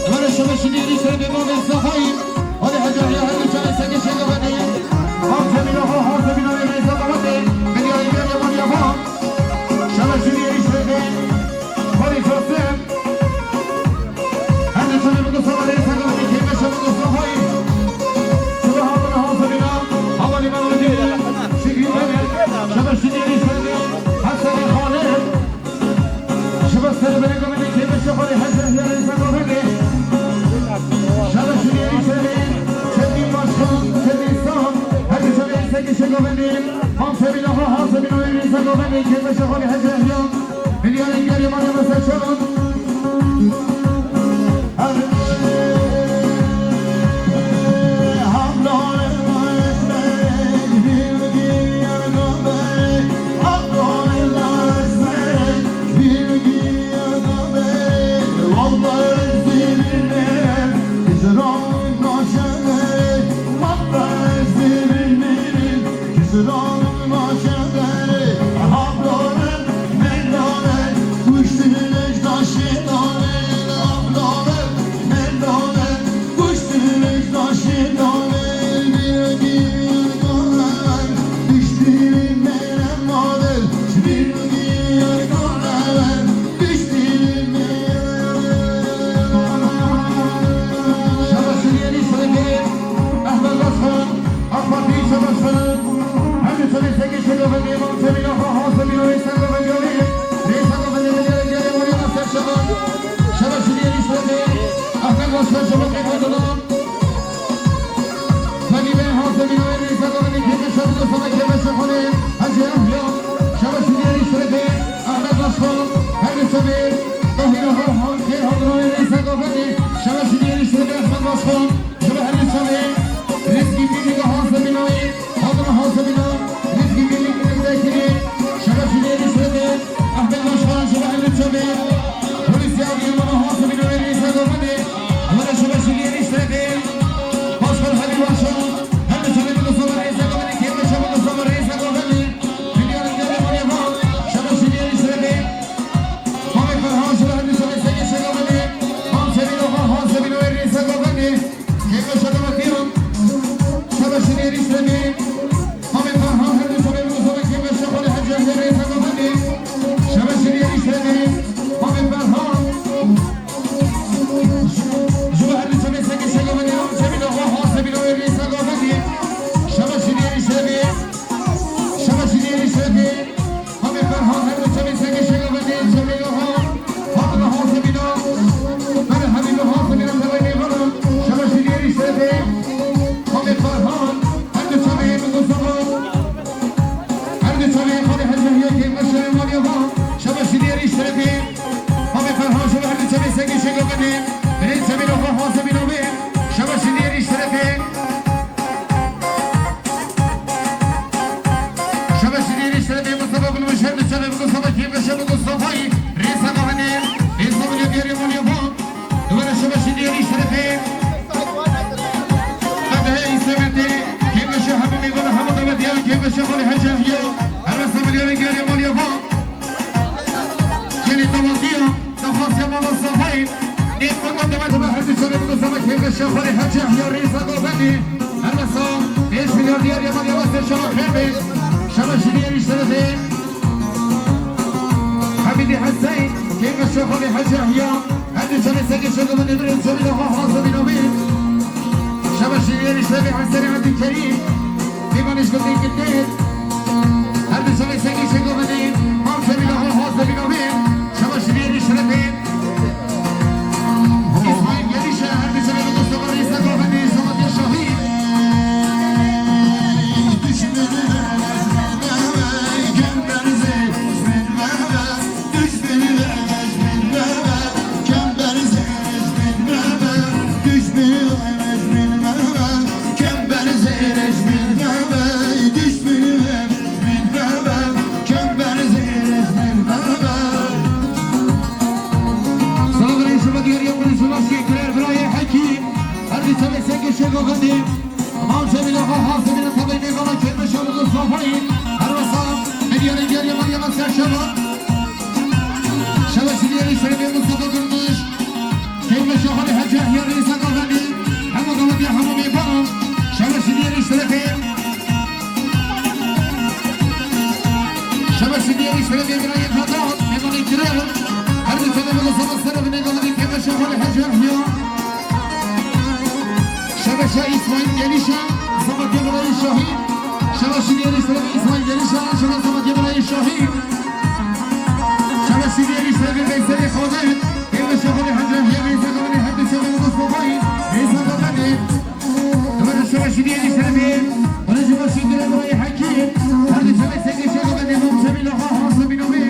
Hemen aşama şimdi yeni şöyle bir muhabbet sahayım. Hadi hacı ya, hadi çay sen geçe kapat değil. Bak cebine ha, ha cebine ve neyse kapat değil. Beni ayıya yaman yapamam. Şöyle şimdi yeni şöyle bir hadi çözsün. Her ne çabuk bu sabah neyse kapat değil. Kime çabuk bu sahayım. Şöyle ha bana ha cebine. Hava limanı değil. Şükür beni. Şöyle şimdi yeni şöyle bir. Hasan Halim. Şiva servere govende kême şixorê hece hiyarê se govende. Şeva şiriyerî şerê, çendî başkan, çendî sam, her bir şerê se kişe govende. Mam sevîna ha ha sevîna evî se govende kême şixorê hece hiyan. Milyarê gerê mane mese çon. Ahmet Başkan, şewe her du çavê, Rizkî Bîlî ve Hasan Bînawî, Fadime Hasan Bîna, Rizkî Bîlî, Rizkî Bîlî, şewe şidê rîştê, Ahmet Başkan, şewe her du çavê, Polîs ya Diyarbakır Hasan Bîna ve Rêsa Govendê, were şewe şidê rîştê, Başkan Halî Başkan, her du çavê bi Mustafa Rêsa Govendê, kême şewe Mustafa Rêsa Govendê, Milyarê Diyarbakır Hasan, şewe şidê rîştê, Mamek Ferhan, şewe her du çavê, Sengê Şegovendê, Mam Sevîn Oxa, Hasan Bîna ve Rêsa Govendê, Kêfeşe demetiyan. Şebeşinê rîştê bê. Hamê Ferhan her du şebê bi Mustafa Kêfeşe xwe li her cihê rêsa govendê. Şebeşinê rîştê bê. Hamê Ferhan. Ji bo her du şebê sekê şegovendê, çemî de xwe hase bîna wê rêsa govendê. Şebeşinê rîştê bê. Şebeşinê rîştê bê. Hamê Ferhan her du çavê sekê şegovendê, çavê Oxa, Fatima Hasebîna, Mele Habîbê Hasebîna, tevayê Nêvaran, şebeşî diyerî şerefê. Hamê Ferhan her du çavê Mustafa, her du çavê Xalê Hecê Hiyakê, meşerê Maliya Van, şebeşî diyerî şerefê. Hamê Ferhan şebe her du çavê sekê şegovendê, birê çavê Oxa Hasebîna bê, şebeşî diyerî şerefê. Şebeşî diyerî şerefê Mustafa Gulmuşer, şebeşî Mustafa Kêfeşe Mustafayî, rêsa govendê, rêsa govendê diyerî Maliya Van. Dubare şebeşî diyerî şerefê. Kêfeşa xalê Hecî Yahya, her wesa milyarê geriya maliya va. Gelê dawaziya, daxwaziya mala Safayê. Nêz xwe got demet be her du çavê bigo sava kêfeşa xalê Hecî Yahya rêza govendê. Her wesa pênc milyar diyariya maliya va ser şeva xêr be. Şeva şiriyê rîştere be. Hemîdî Heseyî, kêfeşa xalê Hecî Yahya. Her du çavê sekê şego bendê birê çavê de xwe hazir bîna bê. Şeva şiriyê rîştere be Heseyî Hemîdî Kerîm. Pêvanê ji gotê Gilê. Her du çavê sekê şego bendê, mam Cemîla xwe hazir bîna bê. Şeva şiriyê rîştere be. Îsmaîl Gelîşe, her du çavê bi dosta xwe rêza govendê, Sametê Şahî. Selamun aleyküm, diyar ya, bu şuna şeker, birayê Hekî. Her bir tane sen geçe govendê. Mam Cemîla xwe hazir bîne, tevê nêvana kêfeşa bigo Safayê. Her wesa milyarê geriya maliya va ser şeva. Şeva şiriyê rîştere be Mustafa Gurmuş. Kêfeşa xalê Hecî Yahya rêza govendê. Hemû dawaziya hemû mêvanan. Şeva şiriyê rîştere be. Şeva şiriyê rîştere be birayê Vedat. Mêvanê giran. Her du çavê bigo sava ser binê govendê kêfeşa xalê Hecî Yahya. Şebeşa Îsmaîl Gelîşa, Sametê birayê Şahî. Şeva şiriyê rîştere be Îsmaîl Gelîşa, şeva Sametê birayê Şahî. Şeva şiriyê rîştere be Veyselê Xadir. Kêfeşa xalê Hecî Yahya rêza govendê her du çavê bigo Safayê. Rêza govendê. Şeva şiriyê rîştere be. Wele ji bo şiriyê birayê Hekî. Her du çavê sekê şego bendê, mam Cemîla xwe hazir bîna bê.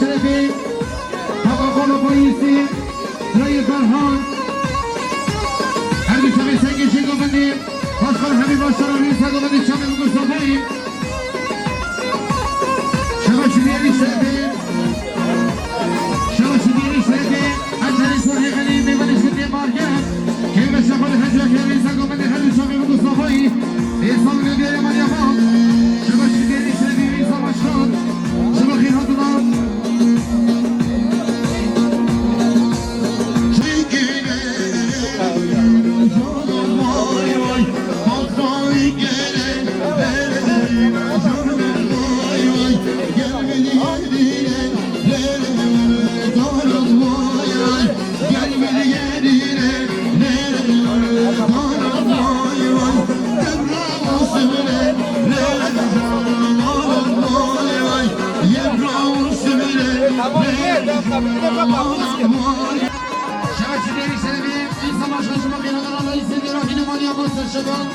Şerefî, Papa Polo Polîsî, Rayê Ferhan, her du çavê sengê Şêxovendê, Başkan Hemî Başaran, Rêsa Govendê Çavê Mustafayî. Şebaşî diyarî şerefê, şebaşî diyarî şerefê, Ezherî Sorhê Xelî, mêvanê şirkê Marge, keyfe şebanê Hecî Akerî, Rêsa Govendê her du çavê Mustafayî, Êsam Nûdiyê Maliya Xan, şebaşî diyarî şerefê, Rêsa Başkan, şeba xêr hatina. Şebaşî diyarî şerefê, Îsa Başkan, şima xêr hatina, Reîsê Dêrahînê Maliya Xan, ser şeban.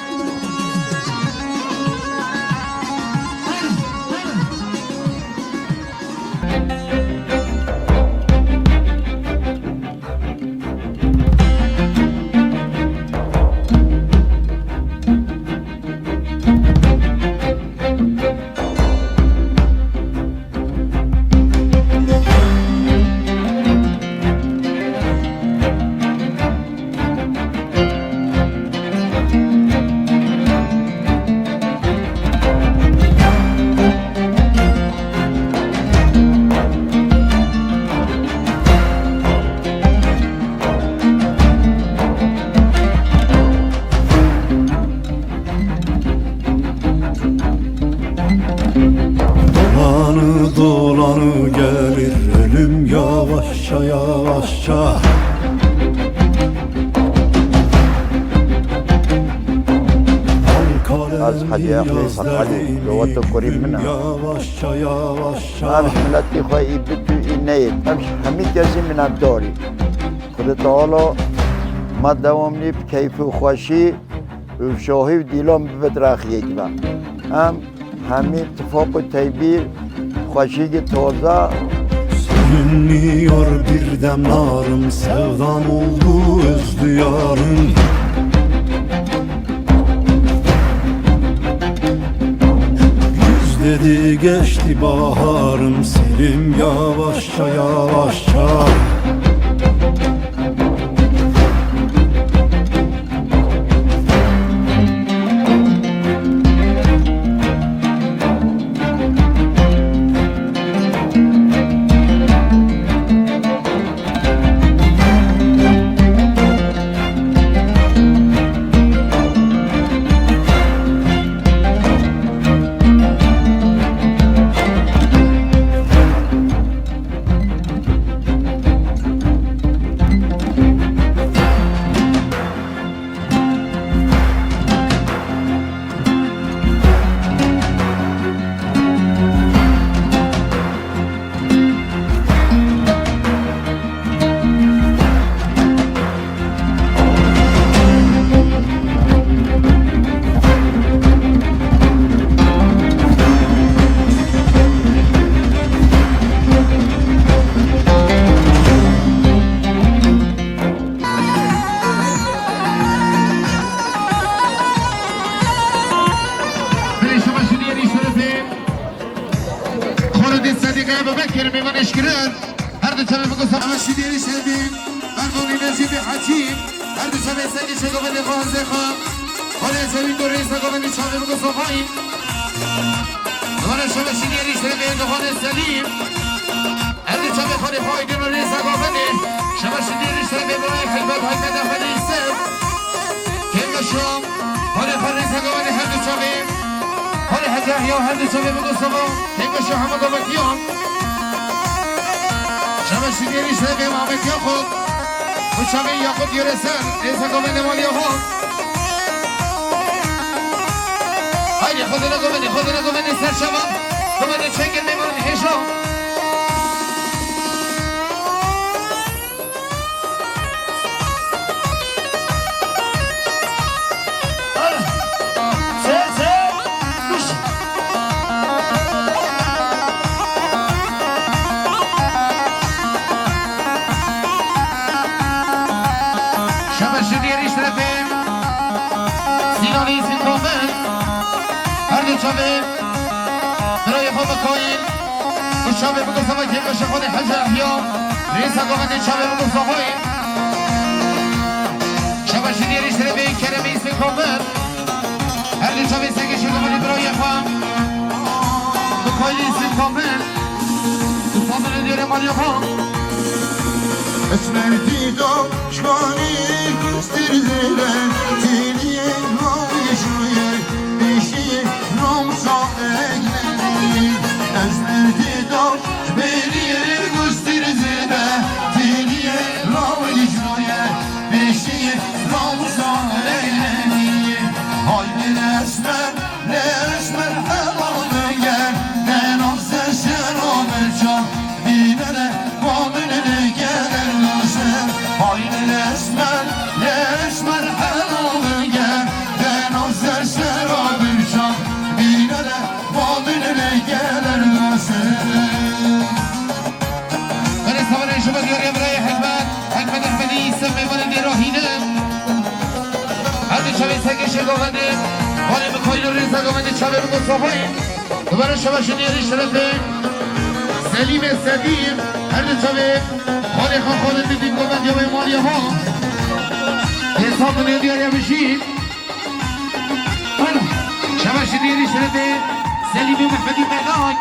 Dolanı dolanı gelir ölüm yavaşça yavaşça. Ez Hecî Aqilî Seqalî, li we tu kurî min e. Yavaşça yavaşça. Em ji miletî xwe î bitû î neyê. Em ji hemî kesî minetdar î. Xwedê Teala me dewamlî bi keyf û xweşî û şahî û dîlan bibe direxiyek be. Em hemî tifaq û teybîr, xweşîgî taze. Sönmüyor bir dem narım, sevdam oldu öz duyarım. Güz dedi geçti baharım, serim yavaşça yavaşça. Belê şebaşî diyarî şerefê. Xalidê Sedîqê Ebubekir mêvan eşkirin. Her du çavê bigo sefayî. Şebaşî diyarî şerefê. Merdonî Necîbê Hecî. Her du çavê sengê Şêxovendê Xwezê xwe. Xalê Zewîn do Rêsa Govendê çavê bigo sefayî. Dixane şebaşî diyarî şerefê Dixane Selîm. Her du çavê xalê xwe Aydin û Rêsa Govendê. Şebaşî diyarî şerefê birayê Helbet Heymet Efendî Yusuf. Kêmgeşo, xalê xwe Rêsa Govendê her du çavê. Xalê Hecî Yahya her du çavê bigo sefayî. Kêmgeşo hemû govetiyan. Şebaşî diyarî şerefê Mehmet Yaqûp. Û çavê Yaqûp Yûresel, Rêsa Govendê Maliya Xan. Haydi, xwedê ne govendê, xwedê ne govendê ser şevan. Govendê çengên mêvanên hêja. Çavê birayê xwe Mikaîl û çavê biko sava kêfeşa xwe dê Hecî Ehya. Rêsa govendê çavê biko savayî. Çava şidiyê rîştirê bê keremê îsmê Komil. Her du çavê sekê şêxê xwe dê birayê xwe Mikaîl îsmê Komil. Û Komil ê diyarê malê xwe. Esmer dîda Şkanî gustir zêde, têliyê rawî şûyê, pêşiyê ramsa eglenî. Ez merdî daş beriyê gustir zêde, têliyê rawî şûyê, pêşiyê ramsa eglenî. Haydi esmer, esmer helal gel, ne naz ser şerab çal. Bînene babinene geler naser. Haydi esmer, esmer helal gel. Beno ser sera birşan. Bînene babinene geler naser. Berê savanê ji bo diyarê birayê Hikmet. Hikmet Ehmedî îse mêvanê dê rahîne. Her du çavê sekê şêxê govendê. Vanê Mikaîl û rêsa govendê çavê biko safayî. Dubare şeva şidiyê rî şerefê Selîmê Sedî, her du çavê xalê xwe xalê didî govendê wê malê xwe. Hesab binê diyarê bijî. Şeva şidiyê rî şerefê Selîmê Mehmedî Melay.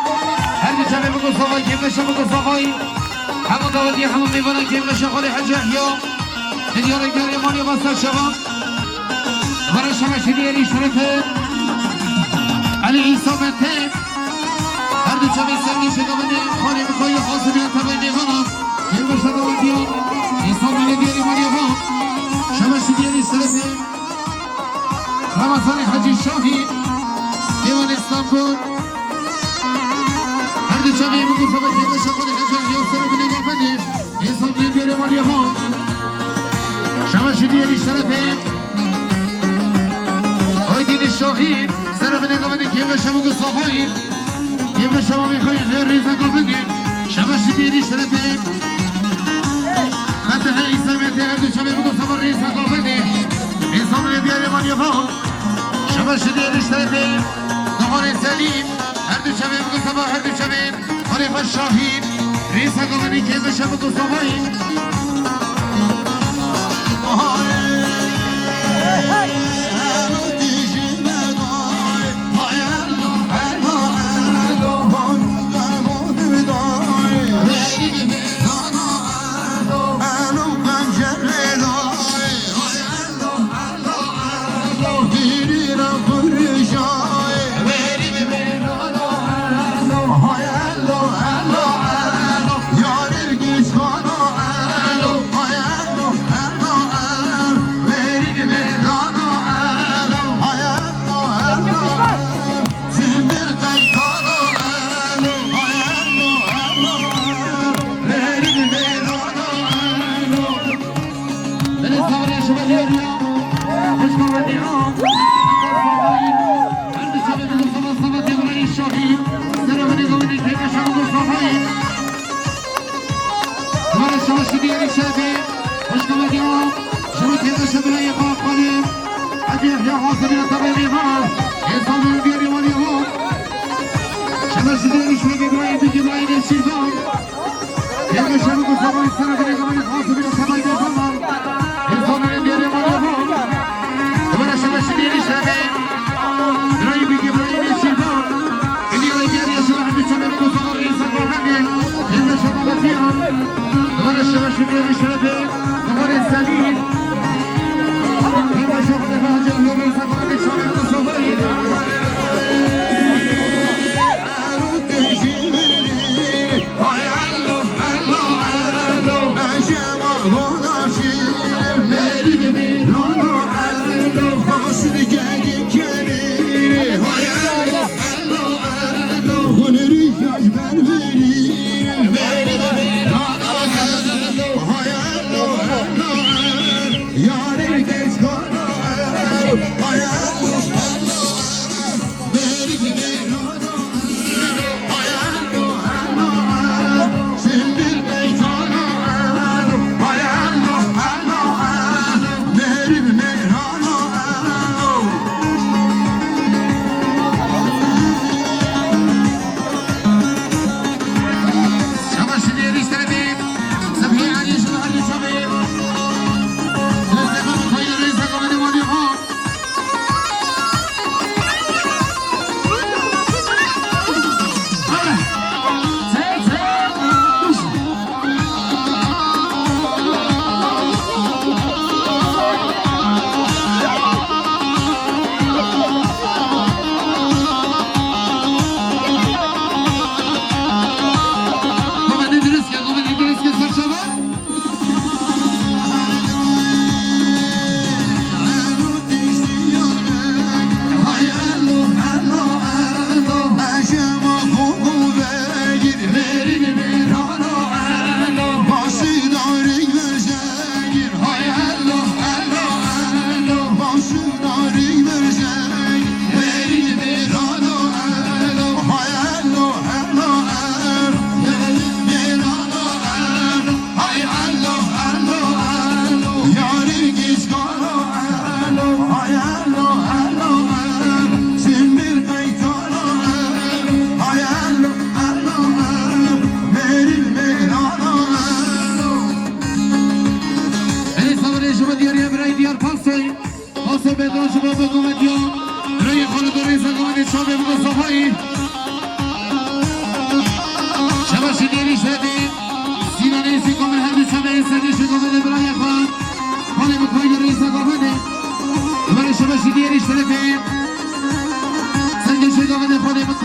Her du çavê biko savayî, kêfeşa biko savayî. Hema dawetî hema mêvanan kêfeşa xalê Hecî Ehya. Diyarê diyarê malê xwe ser şeva. Dubare şeva şidiyê rî şerefê Elî Îsa Mete. Her du çavê sengî şêxê govendê xalê Mikaîl Hasibî ya tevayê mêvanan. Kêfeşa dawetiya. Îsa Mete diyarê malê xwe. Şeva şidiyê rî şerefê Ramazanê Hecî Şahî. Mêvanê Stenbol. Her du çavê biko sava kêfeşa xalê Hecî Ehya ser binê govendê. Hesab binê diyarê malê xwe. Şeva şidiyê rî şerefê Aydînê Şahî. Ser binê govendê kêfeşa biko safayî. Kêfeşa bavê xwe yê rêsa govendê. Şeva şidiyê rî şerefê Fetihê Îsa Mete, her du çavê biko sava rêsa govendê. Hesab binê diyarê malê xwe. Şeva şidiyê rî şerefê Dixwarê Selîm. Her du çavê biko sava, her du çavê. Xalê xwe Şahîn, rêsa govendê kêfeşa biko safayî. Belê sabrê şima diyar ya. Xwişka Wedîa. Her du çavê biko sava sava têvirayê Şahî. Sera binê govendê kêfeşa biko safayî. Dubare şeva şidiyê rî şerefê. Xwişka Wedîa. Ji bo kêfeşa birayê xwe xalê Hecî Yehya Hasibî ya tevayê mêvanan. Hesab binê diyarê malê xwe. Şeva şidiyê rî şerefê birayê bîkê birayê Nêçîrvan. Kêfeşa biko sava sera binê govendê Hasibî ya tevayê mêvanan. Hesab binê diyarê malê xwe. Dubare şeva şidiyê rî şerefê birayê bîkê birayê Nêçîrvan. Binê diyarê ya şeva her du çavê biko sava rêsa govendê. Kêfeşa bavetiya. Dubare şeva şidiyê rî şerefê Dixwarê Selîm. Kêfeşa xalê xwe Hecî Ehya rêsa govendê çavê biko safayî.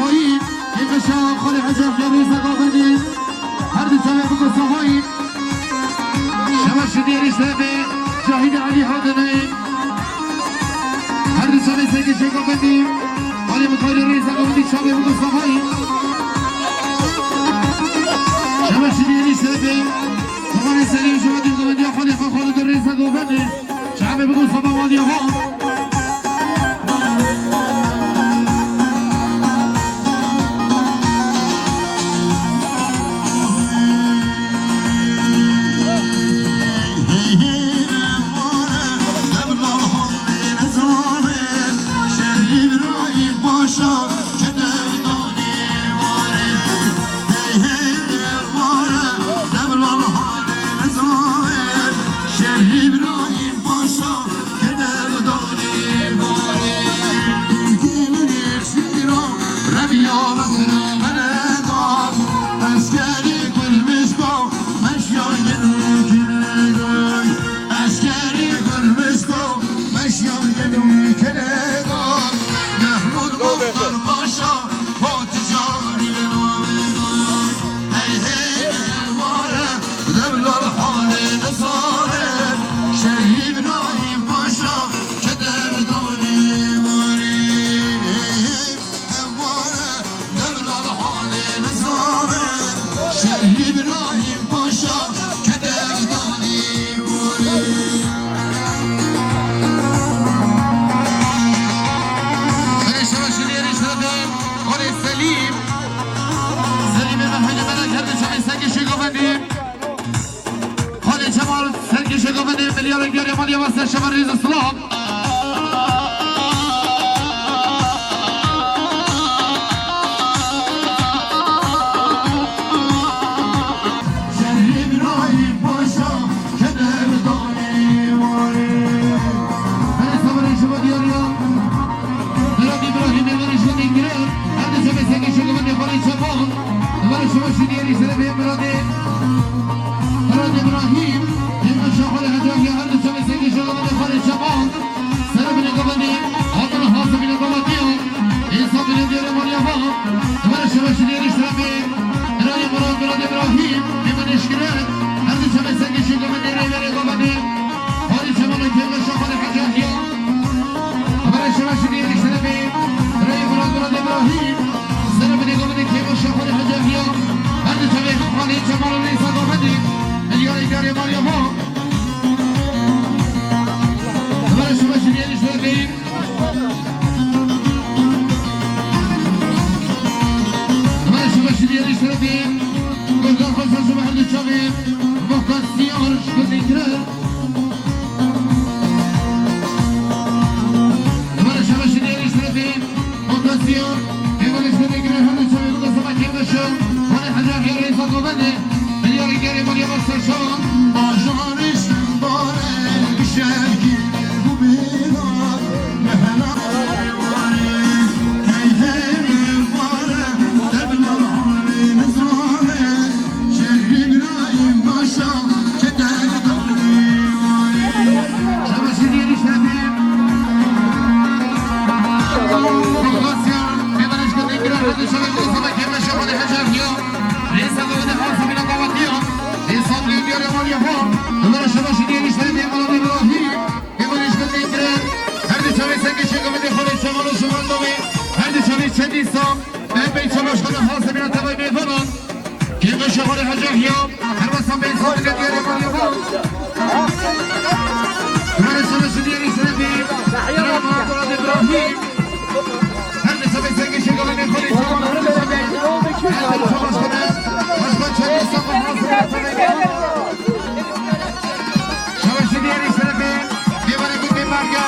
Kêfeşa xalê Hecê Efya rêza gavendî. Her du çavê biko savayî. Şeva şidiyê rîştevê Cahîdê Elî Hademê. Her du çavê sengê şê gavendî. Xalê Mikaîlê rêza gavendî çavê biko savayî. Şeva şidiyê rîştevê. Xamanê serî şeva dî gavendiya xalê xwe xalê de rêza gavendî. Çavê biko sava waliya xwe. Selîm. Selîmê me heyne me ne kerdin, şevê sengê şê govendî. Xalê Cemal, serkê şê govendê, milyarek diyarê maliye ve ser şeva rêz û silav. Şehrî Îbrahîm Paşa, keder danî warê. Her sabırê şeva diyarê. Miradê Îbrahîmê, miradê şeva diyarê. Her di şevê sengê şê govendê xalê Cemal. Miradê şeva şidiyarê şerefê miradê. Miradê Îbrahîm, yê meşa xalê Hecî Yahya, her di şevê sengê şê govendê xalê Cemal. Sere binê govendê, hatin hasa binê govendê. Însan binê diyarê maliya va. Miradê şeva şidiyarê şerefê. Miradê Murad, miradê Îbrahîm, yê min eşkere. Her di şevê sengê şê govendê, rêverê govendê. Xalê Cemal û kêfeşa xalê Hecî Yahya. Xeberê şeva şidiyê rîştene bê. Reyê Murad, Murad Îbrahîm. Sere binê govendê kêfeşa xalê Hecî Yahya. Her di çavê xalê Cemal û Neysa govendê. Milyarê diyarê maliya va. Xeberê şeva şidiyê rîştene bê. Xeberê şeva şidiyê rîştene bê. Gurdan xwe ser şeva her di çavê. Muxtasiyar şkundî kire. Li ber şeveşê dêrî şerefê, Muxtasiyar, êvanê şerefê gire her di çavê bike seba kêfeşa, xalê Hecî Yahya rêza govendê, milyarê gerê maliya ber ser şeva. Bajarê şindare, gişekî bû bêna, mehela warê, keyfê min ware, tebla halê nizane. Şehrî Îbrahîm Paşa, keder danî warê. Şebaşî diyarî şerefê. Kongrasya, mêvanê şkundê giran, hadi şerefê seba kêfeşa xalê Hecî Yahya. Rêsa govendê hasa bîna gavatiya. Rêsa diyarê maliya xwe. Li ber şebaşî diyarî şerefê Miradê Îbrahîm. Mêvanê şkundê giran. Her di çavê sengê şê govendê xalê Şemal û Şemal Dawê. Her di çavê çendî sal. Em bey çabaşxana hasa bîna tevayê mêvanan. Kêfeşa xalê Hecî Yahya. Her wesa bey sal bîna diyarê maliya xwe. Her wesa bey sal bîna diyarê şerefê. Her wesa bey sal bîna diyarê maliya xwe. Her di çavê sengê şê govendê xalê Şemal û Şemal Dawê. Her di çabaşxana. Başkan çendî sal hasa bîna tevayê mêvanan. Şebaşî diyarî şerefê. Mêvanê gundê Merga.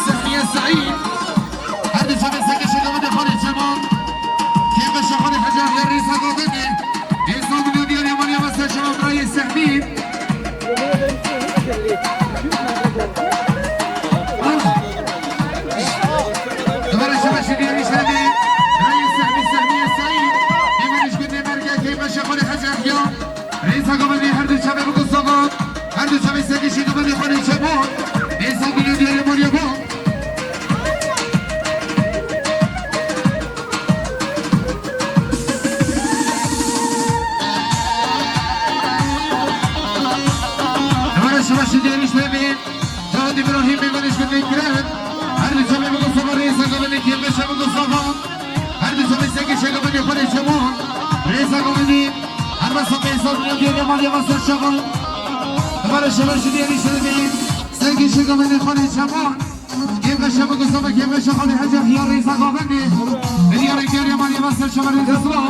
Sehmiye Seîd. Her di çavê sengê şê govendê xalê Cemal. Kêfeşa xalê Hecî Yahya rêsa govendê. Êsa milyon diyarê maliya ve ser şeva birayê Sehmî. Dubare şebaşî diyarî şerefê. Birayê Sehmî, Sehmî Esayî. Mêvanê ji gundê Merge, kêfeşa xalê Hecî Yahya. Rêsa govendê her du çavê biko sava. Her du çavê sengê şê govendê xalê Cemal. Êsa milyon diyarê maliya ve. Diyarî şevê, Cahit Îbrahîm mêvanê şevê kirin. Her du çavê bigo sava rêsa gavê kêfeşa bigo sava. Her du çavê sekê şegavê xwe rê çavan. Rêsa gavê. Her besa pêsa diyarê maliya va ser çavan. Dibare şeva şi diyarî şevê. Sekê şegavê xwe rê çavan. Kêfeşa bigo sava, kêfeşa xwe rê heca xiyar rêsa gavê. Diyarê diyarê maliya va ser çavan rêsa sava.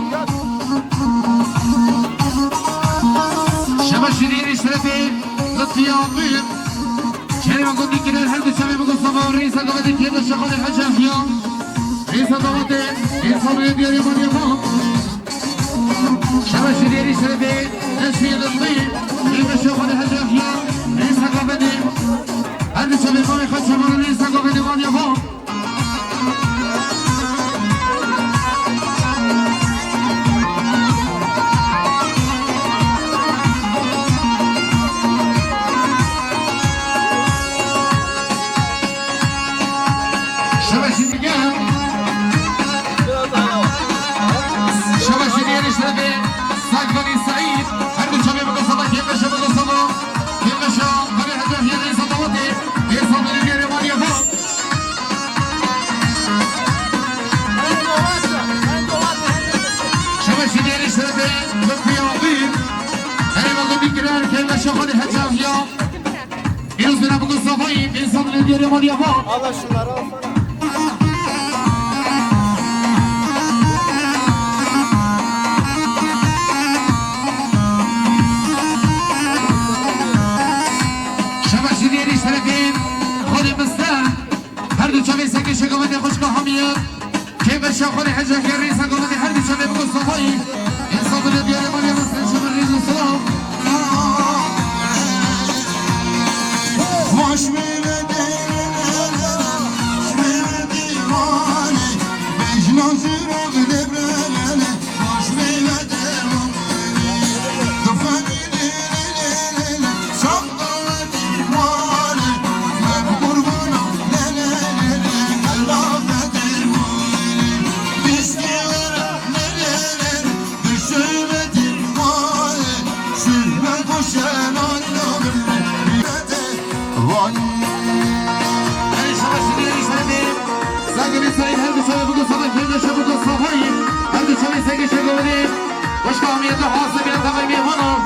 Şeva şi diyarî şevê. Lutfiya Abdul. Şerê me gotî kirin her du çavê bigo sava rêsa gavê kêfeşa xwe rê heca xiyar. Rêsa dawetê, rêsa rê diyarê maliya va. Şeva şi diyarî şevê, eşî Lutfi. Kêfeşa xwe rê heca xiyar, rêsa gavê. Her du çavê xwe rê heca xiyar, rêsa gavê maliya va. Şeva şi diyarî. Şeva şi diyarî şevê. Sakvanî Seîd. Her du çavê bigo sava, kêfeşa bigo sava. Kêfeşa xwe rê heca xiyar rêsa dawetê. Rêsa diyarê maliya va. Şeva şi diyarî şevê, Lutfiya Abdul. Herê me gotî kirin, kêfeşa xwe rê heca xiyar. Pîroz bîne bigo savayî, rêsa diyarê maliya va. Al şunları alsana. Şeva şi diyarî şevê, Xwedê Mistê. Her du çavê sekê şegavê xwe rê xweşka hamiye. Kêfeşa xwe rê heca xiyar rêsa gavê her du çavê bigo savayî. Rêsa diyarê maliya va ser çavan rêsa sava. Vay. Her şeva şi diyarî şevê. Sakvanî Seîd her du çavê bigo sava, kêfeşa bigo savayî. Her du çavê sekê şegavê. Xweşka hamiye tu hasibîne tevayî mêvanan.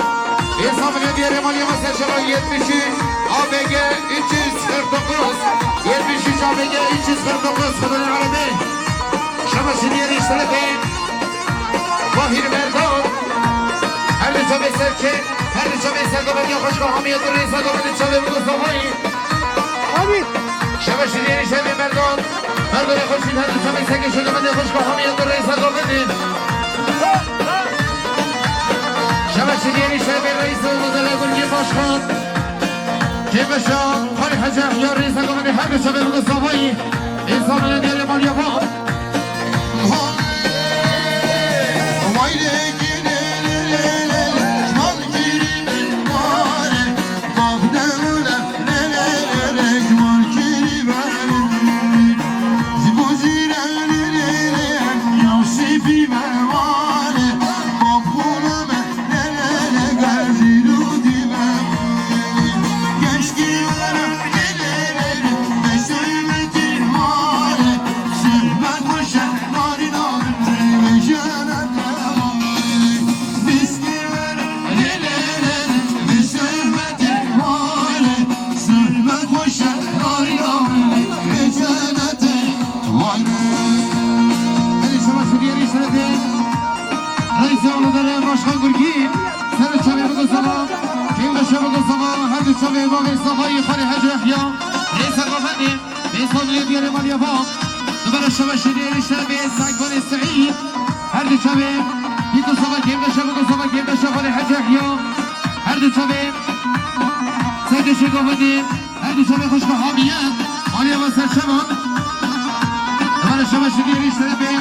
Rêsa diyarê maliya va ser çavan yetmiş üç A B G üç yüz kırk dokuz. Yetmiş üç A B G üç yüz kırk dokuz. Xwedê Erebê. Şeva şi diyarî şevê. Mahir Merdan. Her du çavê serçe, her du çavê ser gavê xweşka hamiye tu rêsa gavê çavê bigo savayî. Şeva şi diyarî şevê Merdan. Merdanê xweşî her du çavê sekê şegavê xweşka hamiye tu rêsa gavê. Şeva şi diyarî şevê reîs û Dele Gurgî Başkan. Kêfeşa xwe rê heca xiyar rêsa gavê her du çavê bigo savayî. Rêsa diyarê maliya va. Herî şeva şi diyarî şerefê. Reîsê Ulu Dere Başkan Gurgî. Ser çavê bigo sava. Kêfeşa bigo sava. Her du çavê bavê savayî xwe rê heca xiyar. Rêsa gavê. Rêsa diyarê maliya va. Dibare şeva şi diyarî şevê Sakvanî Seîd. Her du çavê. Bigo sava, kêfeşa bigo sava, kêfeşa xwe rê heca xiyar. Her du çavê. Sekê şegavê. Her du çavê xweşka hamiye, maliya va ser çavan. Dibare şeva şi diyarî şerefê.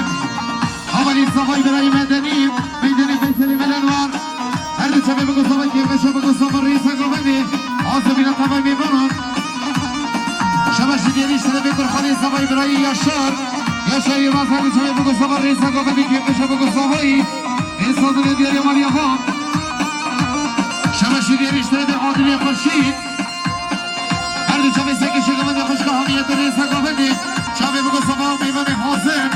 Havalî Savay Birayî Medenî, Meydanê Feyselî Melenwar. Her du çavê bigo sava, kêfeşa bigo sava rêsa gavê. Asebîna tevayî mêvanan. Şeva şi diyarî şerefê Kurxanê Savay Birayî Yaşar. Yaşarî Rast her du çavê bigo sava rêsa gavê, kêfeşa bigo savayî. Rêsa diyarê maliya va. Şeva şi diyarî şerefê Adilê Xurşîd. Çavê sekê şêgavendê xwişka hamiye di rêsa gavendê. Çavê biko sava meyvanê hazir.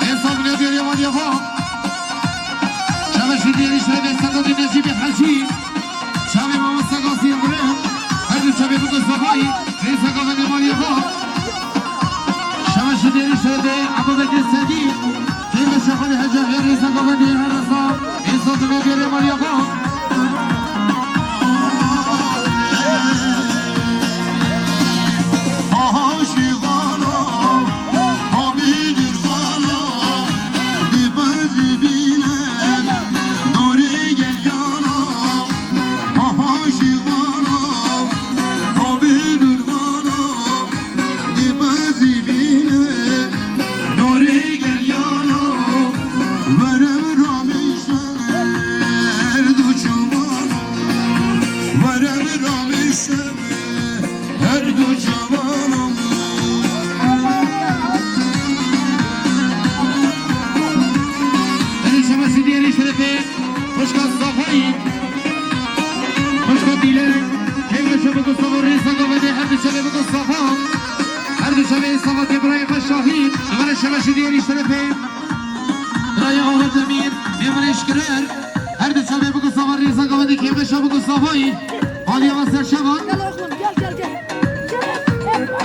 Êsa bile diyarê maliye xwe. Çavê şidiyarî şerefê seko di Necîbê Hecî. Çavê mamosta Gasî Yildirim. Her du çavê biko savayî. Rêsa gavendê maliye xwe. Çavê şidiyarî şerefê Ebubekir Sedî. Kêfa şexalê hecê ya rêsa gavendê her rêsa. Êsa di me diyarê maliye xwe. Her du çavan. Êdî şema şidiyarî şerefê xwişka Safayî. Xwişka Dîlek. Keyf ve şema ku sava rêsa gavendê her du çavê biko sava. Her du çavê sava tê birayê xwe Şahîn. Emre şema şidiyarî şerefê. Raya Ahmet Emîn, Emre Eşkirer. Her du çavê biko sava rêsa gavendê keyf ve şema ku savayî. Aliye ve serşeva. Gel oğlum, gel, gel, gel.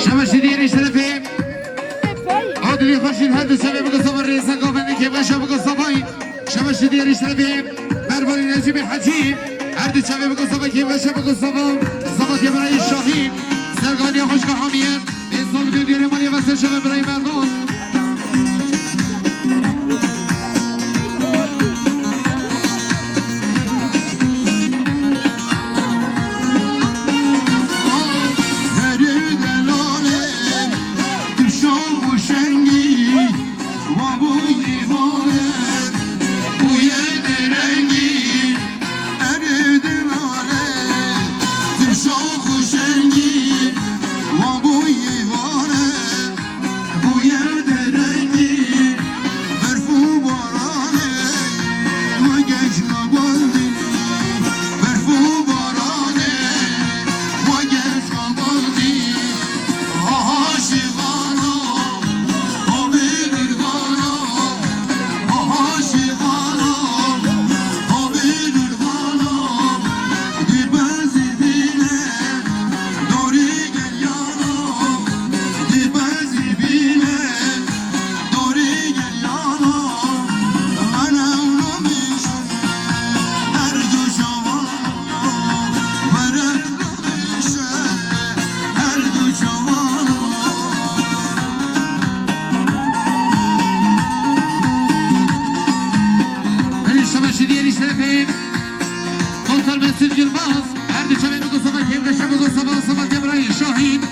Şemeşî diyerî şerefê. Adilî Xweşîn her du çavê biko sava rêsa gavendê keyf ve şema ku savayî. Şemeşî diyerî şerefê. Mervanî Necîbê Hecî. Her du çavê biko sava keyf ve şema ku sava. Sava keyf ve Şahîn. Serganiya xweşka Hamiye. Êsa bi diyarê maliye ve serşeva birayê Merdan. Derê delalê, tu şan û şengî, wa bûyî vane, bûye derengî. Erê delalê, tu şax û şengî, wa bûyî vane, bûye derengî, berf û baranê, we genç nabandî, berf û baranê, we genç nabandî. Aha şîxana, abî Dûrxana, aha şîxana, abî Dûrxana, dî bezî bîne, dorî gel yana, dî bezî bîne, dorî gel yana, wene û namîşe, her du şavan, were Her du çavan. Her şemeşî diyerî şerefê. Doktor Mesut Yılmaz. Her du çavê biko sava keyf ve şema ku sava, sava keyf ve Şahîn.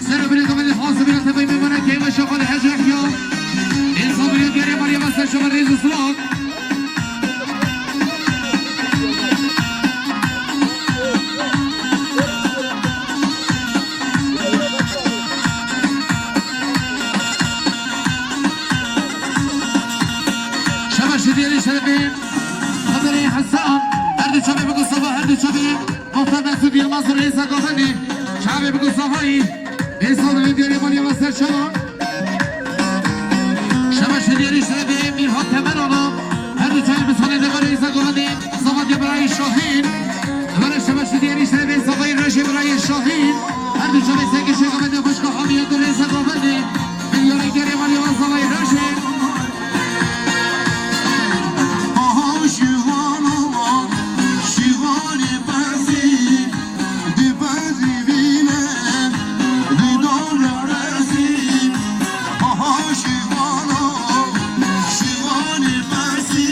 Ser birê gavendê xas bira tevayî mêmana keyf ve şema ku hecî Yahya. Êsa bira diyarê maliye ve serşeva rêz û silav. Şemeşî diyerî şerefê. Xeberê Hesan. Her du çavê biko sava, her du çavê. Muxtar Mesut Yılmaz rêsa gavendê. Çavê biko savayî. Êsa bi diyarê maliye ve serşeva. Şemeşî diyerî şerefê Mîrhat Temerana. Her du çavê bi sonê de rêsa gavendê. Sava diye birayê Şahîn. Vere şemeşî diyerî şerefê savayî reşê birayê Şahîn. Her du çavê sekê şê gavendê xweşka Hamiye di rêsa gavendê. Milyonê gerê maliye ve savayî reşê. Aha şîxana, şîxanê bezî. Di bezî bîne, di dawla resî, aha şîxana, şîxanê besî.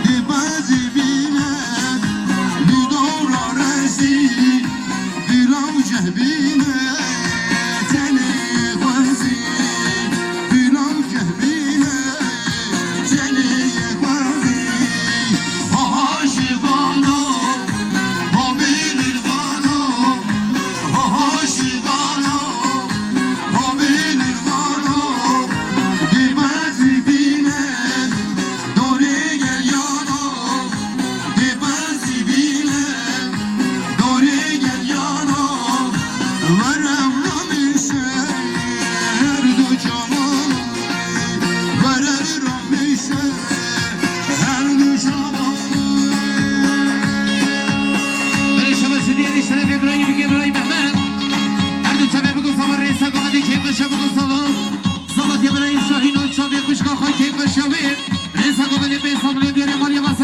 Di bezî bîne, di dawla resî, di lawceh bîne,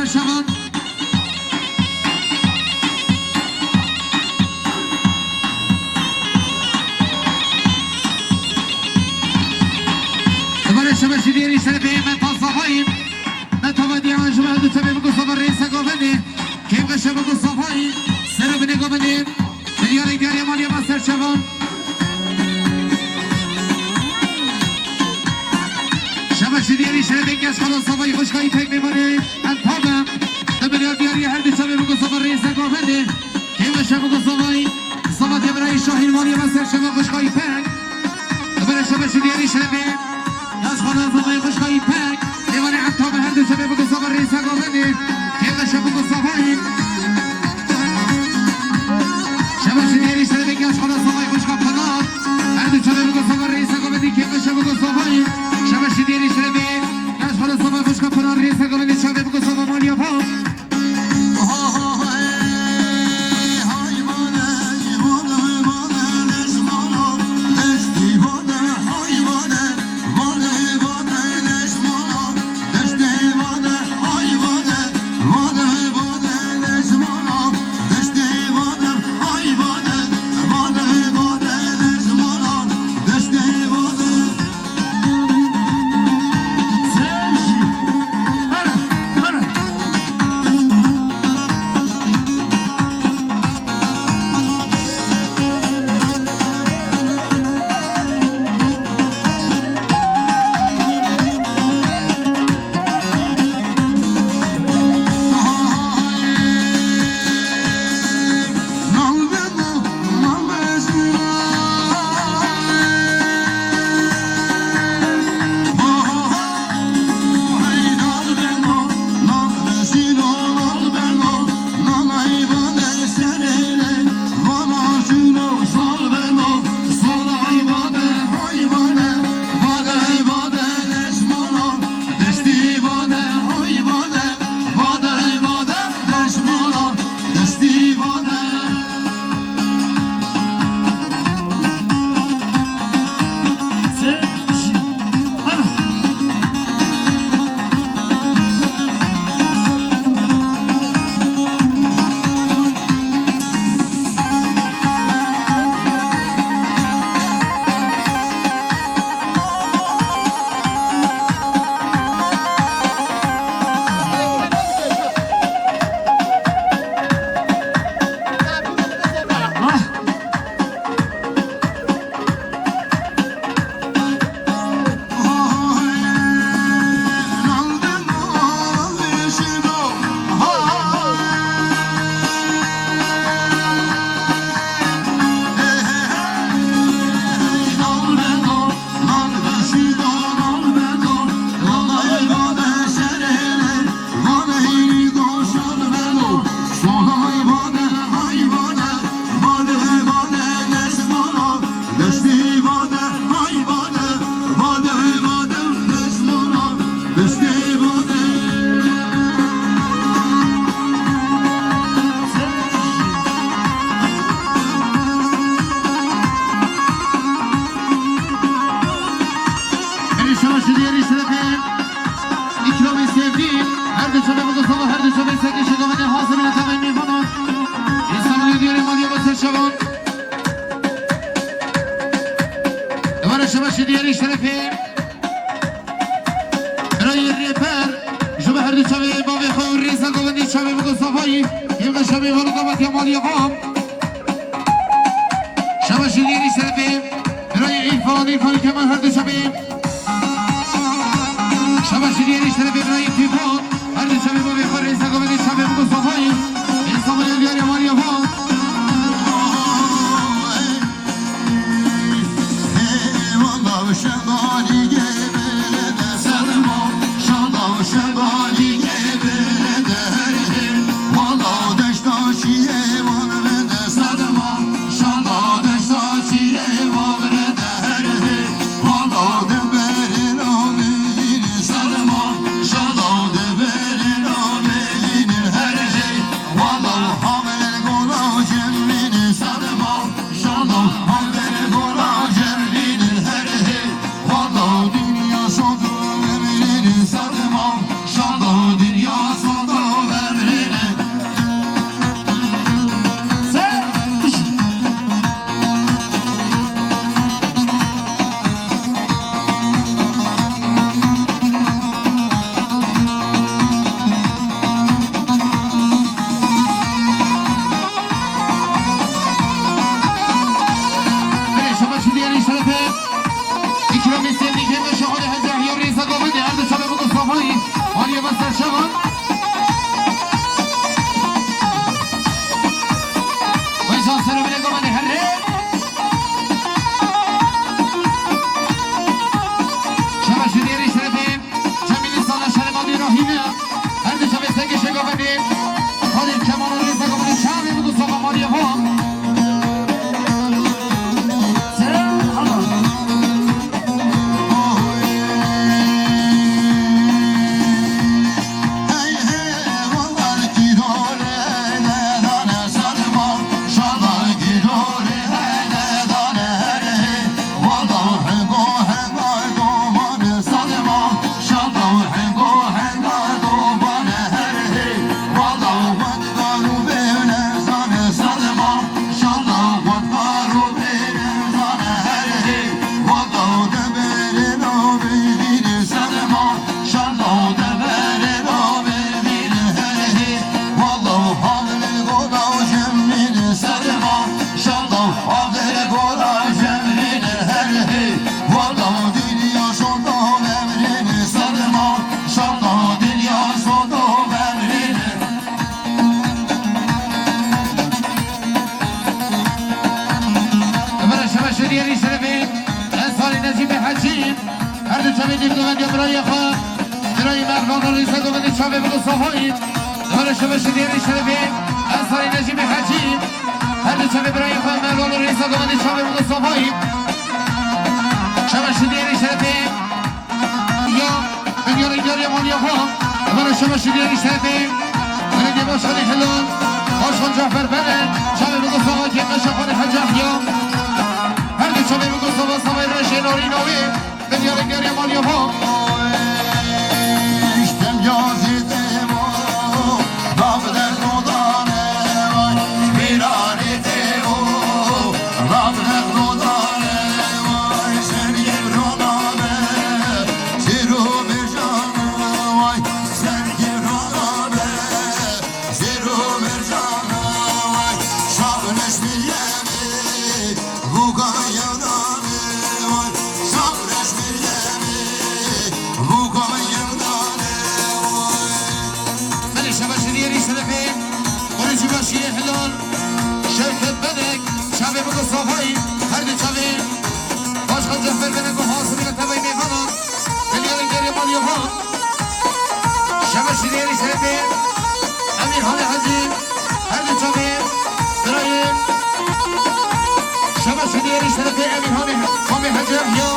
Şevan. Ebare şebeşî diyarî şerefê me ta safayî. Me tava diyan ji me du tevê bigo sava rêsa govendê. Kêm ve şebeku safayî. Sero binê govendê. Milyarê diyarê maliye me ser şevan. Şebeşî diyarî şerefê geç xala safayî xuşkayî pek mêmanê. Em tabe. Te milyar diyarî her du çavê bigo sava rêsa govendê. Kêm ve şebeku safayî. Sava Demirayî Şahîn maliye me ser şevan xuşkayî pek. Ebere şebeşî diyarî şerefê. Yaz xana zavayê xuşka îpek. Lêvanê heta bi her du şevê bigo sava rêsa govendê. Kêve şev bigo savayî. Şebeşî diyarî şerefê yaz xana zavayê xuşka Pinar. Her du şevê bigo sava rêsa govendî. Kêve şev bigo savayî. Şebeşî diyarî şerefê. Yaz xana zavayê xuşka Pinar rêsa govendî. Şevê bigo sava maliya va. Her du çavê bigo sava, her du çavê sekê şegavanê hazir in, temamî vana. Îstanbulê diyarê maliye me ser şevan. Evara şebaşê diyarî şerefê. Birayê rêber, ji bo her du çavê bavê xwe û rêza govendî çavê bigo savayî. Yê me şevê vana davetiya maliye va. Şebaşê diyarî şerefê. Birayê Îrfan, Îrfan Kemal her du çavê. Şebaşî diyarî şerefê birayê Tîfan. Her du çavê bavê xwe rêza govendê çavê bigo safayî. Îstanbulê diyarê maliye va. Eyvallah şebalî gebere de serma. Şala şebalî gebere de her hê. Wala deşta şiye wan de serma. Şala deşta şiye wan de her hê. Wala dem Govendê çavê bigo safayî. Dibare şeveşî diyarî şerefê Ensarî Necîbê Hecî. Her du çavê birayê xwe Merdan û Rîsa Govendê çavê bigo safayî. Şeveşî diyarî şerefê ya Binyarê Diyarê Maliya xwe. Dibare şeveşî diyarî şerefê Belediye Başkanê Hilal Başkan Cafer Bene. Çavê bigo safayî kêmeşa xwe Hecî Yahya. Her du çavê bigo safa safayî reşê narîna wê. Binyarê Diyarê Maliya xwe. Belê şeveşî diyarî şerefê Xurîcî Başî Hilal Şevket Benek, çavê bigo safayî, her du çavê Başkan Cafer Benek û Hasibî tevayî mêvanan. Binyarê Diyarê Maliya xwe. Şeveşî diyarî şerefê Emîr Halî Hecî, her du çavê birayê. Şeveşî diyarî şerefê Emîr Halî Xamê Hecî Yahya.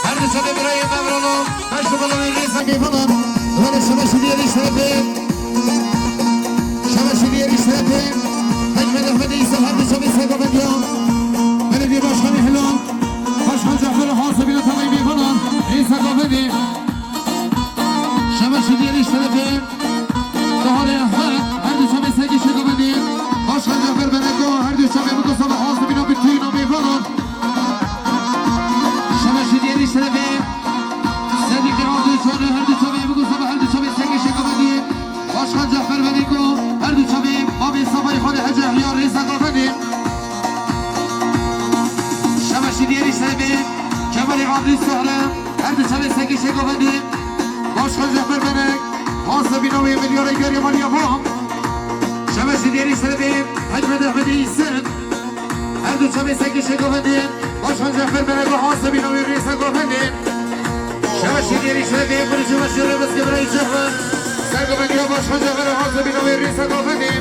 Her du çavê birayê Mevlana, beş numaralı Rîsa Keyfanan. Dibare şeveşî diyarî şerefê. Şeveşî diyarî şerefê Hecî Mehmet Ehmedê Îsa, her du çavê Sego Medya. Belediye Başkanı Hilal. Başkan Cafer Hasibî tevayî mêvanan, Rîsa Govendê. Şeveşî diyarî şerefê Baharê Ehmed, her du çavê Sego Şêgovendê. Başkan Cafer Benek û her du çavê bigo safa Hasibî navê tîna mêvanan. Şeveşî diyarî şerefê Sedîqê Abdulçanî, her du çavê bigo safa, her du çavê Sego Şêgovendê. Başkan Cafer Benek û her du çavê bavê safayî xwe Hecî Yahya Rîsa Govendê. Şeveşî diyarî şerefê Kemalê Adil Sehre, her du çavê Sego Şêgovendê. Başkan Cafer Benek, Hasibî navê Binyarê Diyarê Maliya xwe. Şeveşî diyarî şerefê Hecî Mehmet Ehmedê Îsa. Her du çavê Sego Şêgovendê. Başkan Cafer Benek û Hasibî navê Rîsa Govendê. Şeveşî diyarî şerefê Xurîcî Başî Rebeskê birayê Cehran. Sego Medya, Başkan Cafer Hasibî navê Rîsa Govendê.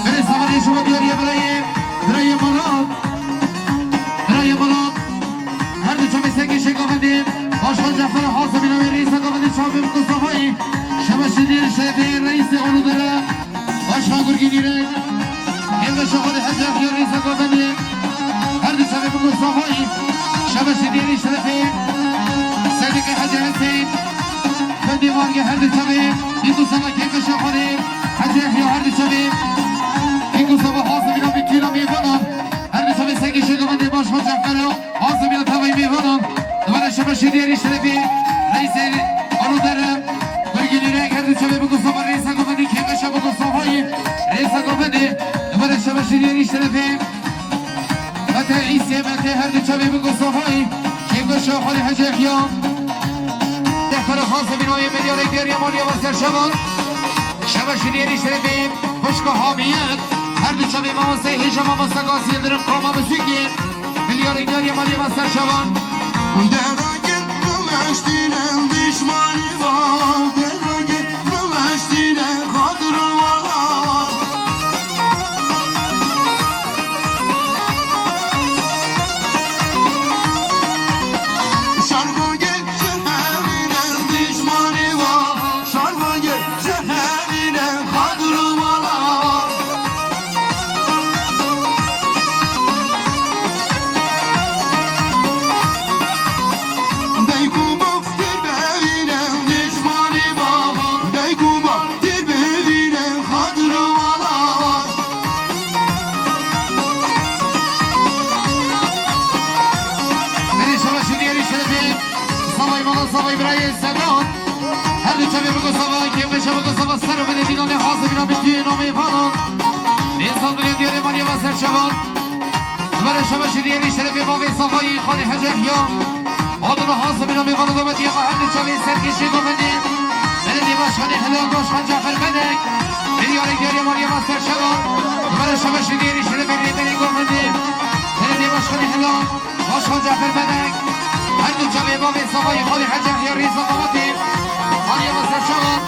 Birayê Samanê şima diyarî ye birayê, birayê Malat. Birayê Malat. Her du çavê Sego Şêgovendê. Başkan Cafer Hasibî navê Rîsa Govendê çavê bigo safayî. Şeveşî diyarî şerefê Reîsê Oludere. Başkan Gurgînî re. Kêmeşa xwe Hecî Yahya Rîsa Govendê. Her du çavê bigo safayî. Şeveşî diyarî şerefê Sedîqê Hecî Hesên. Fendê Margê her du çavê. Bigo safa kêmeşa xwe Hecî Yahya her du çavê. Bigo safa Hasibî navê tîna mêvanan. Her du çavê Sego Şêgovendê Başkan Cafer. Hasibî tevayî mêvanan. Dibare şeveşî diyarî şerefê Reîsê Oludere. Gurgînî re her du çavê bigo safa Rîsa Govendê, kêmeşa bigo safayî Rîsa Govendê. Dibare şeveşî diyarî şerefê Mete Îsê Mete, her du çavê bigo safayî kêmeşa xwe Hecî Yahya. Dehpere Hasibî navê Binyarê Diyarê Maliya ve ser şevan. Şeveşî diyarî şerefê Xwişka Hamiyet. Her du çavê mamoste hêja mamoste Gazî Yildirim Koma Bizûkê. Binyarê Diyarê Maliya ve ser şevan. Mala Savayî birayê Sedan. Her du çavê bigo Sava, kêfê şe bigo Sava, ser û binê dîlanê hazirîna bi tî namê Vana. Nê sandinê diyarê Meryema Serçevan. Dibere şebeşî diyarî şerefê bavê Savayî, xalê Hece Ehya. Adına hazirîna bi Vana gometiye her du çavê serkêşê gomendê. Belediye Başkanı Hilal Başkan Cafer Bedek. Diyarê diyarê Meryema Serçevan. Dibere şebeşî diyarî şerefê rêberê gomendê. Belediye Başkanı Hilal. Başkan Cafer Bedek, her du çavê bavê Savayî xalê Hece Ehya rêza davatê, Meryema Serçevan.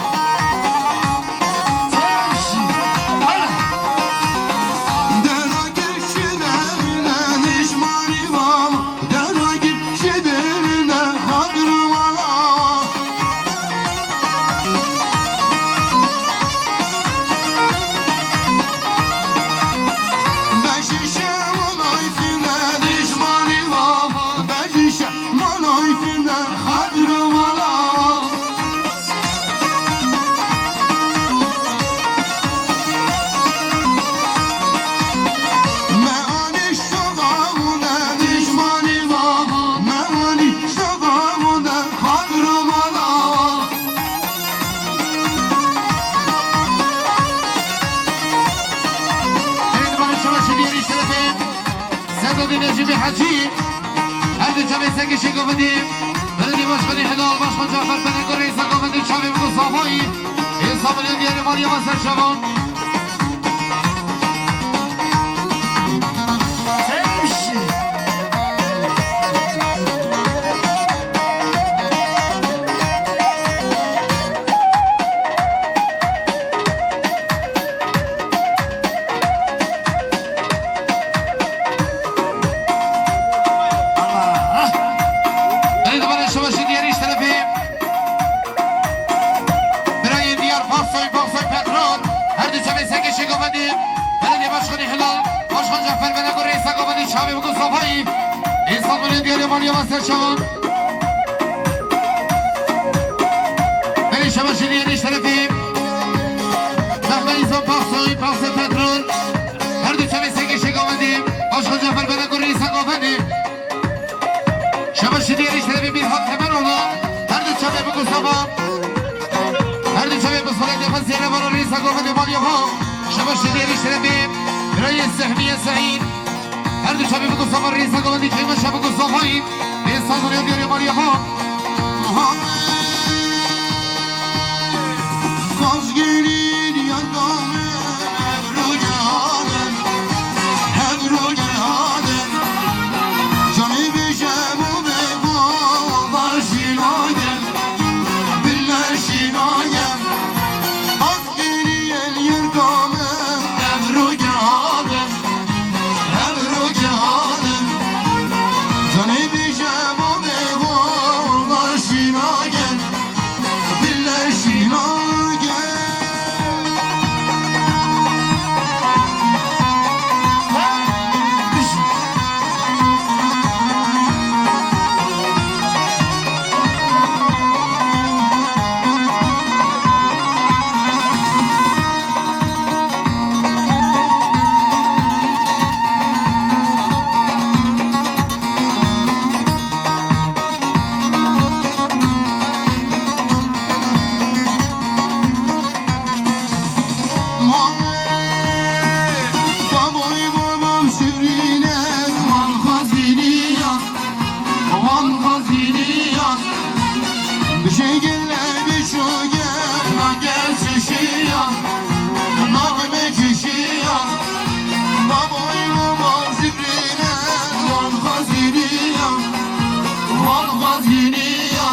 Sedo di Necîbê Hecî, her du çavê sekê şêkovindî, Belediye Başkanı Hilal Başkan Cafer Benek û Reîsa Govendî çavê bigo Savayî, ê Savayî diyarê Meryema Serçevan. Ey, dibare şebaşê diyarî ji terefê birayê diyar Baxsoy, Baxsoy Petrol, her du çavê sekê şêkovendî, Belediye Başkanı Hilal, Başkan Cafer Benek û Reîsa Govendî çavê bigo Savayî, ê Savayî diyarê Meryema Serçevan. Belê şebaşê diyarî ji terefê Mehmet Îsa Baxsoy, Baxsoy Petrol, her du çavê sekê şêkovendî, Başkan Cafer Benek û Reîsa Govendî. Şebaşê diyarî ji terefê Mîrhat Temeroğlu, her du çavê bigo Sava, her du çavê bi solê defa zêre varo Reîsa Govendê Meryema. Şebaşê diyarî ji terefê birayê Sehmiye Seîd, her du çavê bigo Sava Reîsa Govendî çayma şe bigo Savayî, ê Savayî diyarê Meryema. Baboy babam sürüne, wan xaziniya, wan xaziniya. Bişê gele biço gel, na gel çişiya, na me çişiya. Baboy babam sürüne, wan xaziniya, wan xaziniya.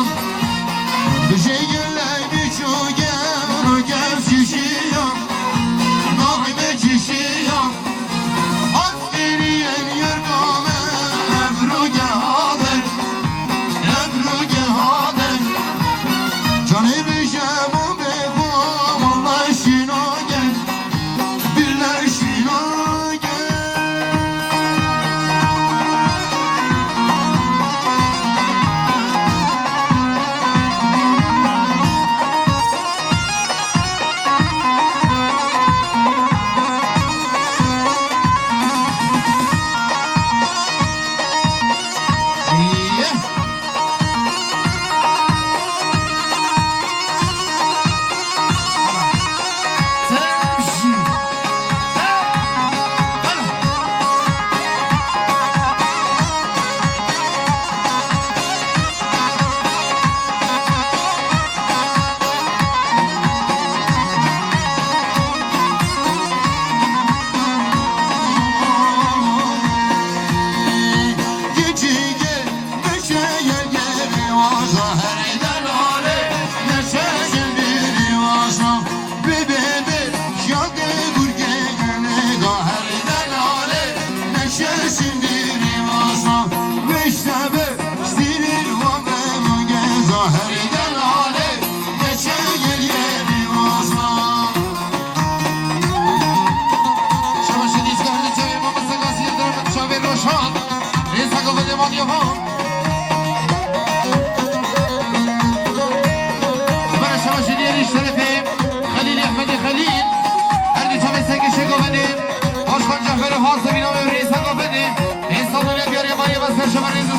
Bişê gele biço gel, na gel çişiya. Navê me çişiya, askeriyên yerga me, evroge hader, evroge hader. Canê bije bo bê xwe, vallahi şîna gel, billahi şîna gel. Şabaşê dîzgahê çavê Mamoste Gazî Yildirim, çavê Roşan. Rêza Govendê Maliyevan. Bere şabaşê diyarî şerefê Xelîlê Ehmedê Xelîl. Her du çavê serkêşê Govendê. Başkan Cehberê Hazemî navê Rêza Govendê. Rêza Doniya diyarê Maliyevan ser şabaşê rêza.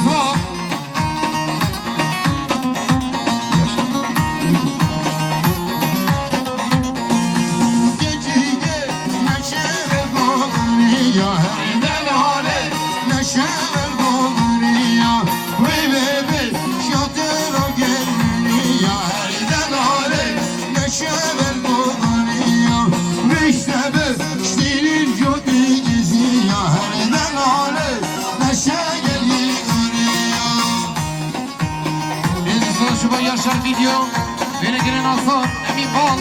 Êzî Sor, ji bo Yaşar Video, wênegerên Aslan, Emîn Bal.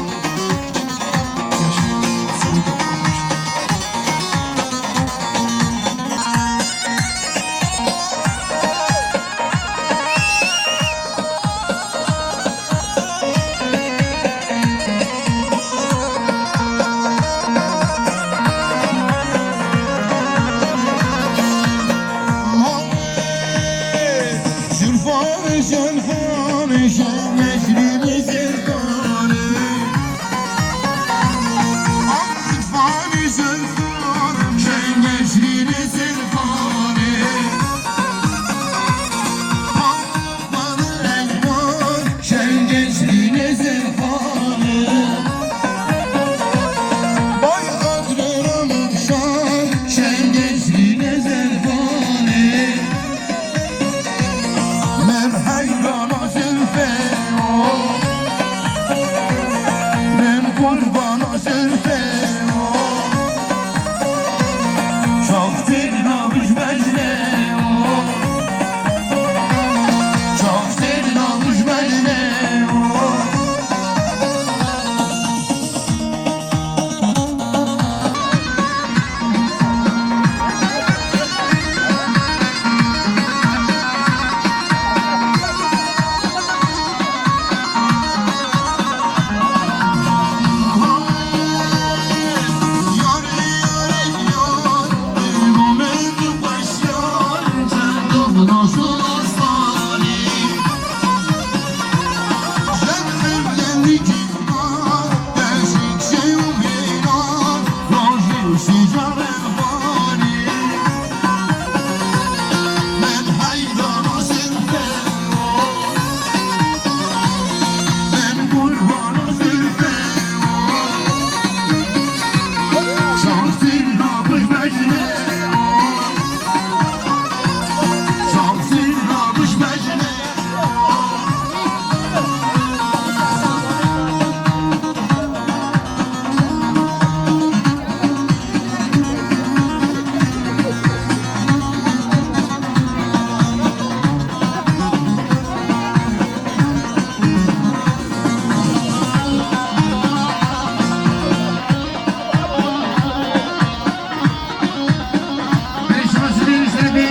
Berê şima şirî şerefê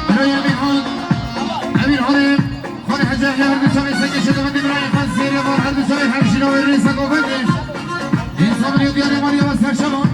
Beroya Emirhan, Emirhanê Xalê Hecê Ehlê her du çavê sekê şedevendê birayê xwe zêrê var her du çavê hemşîna wê rêsa govendê. Însan rê diyarê Maliyevan serşevan.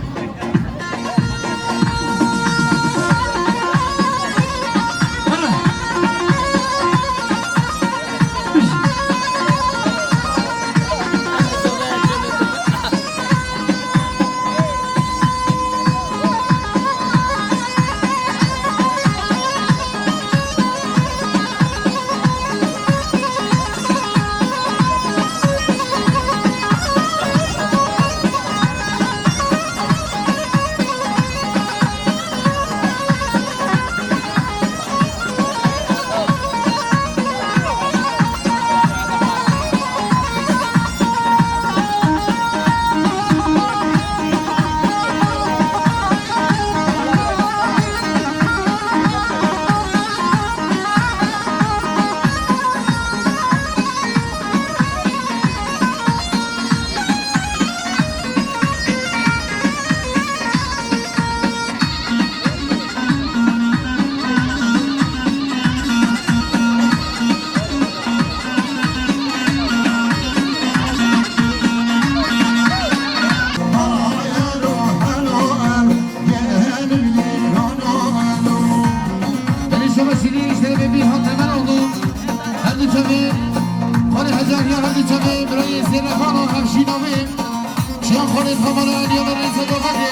Havalan yalan rêza gavadê.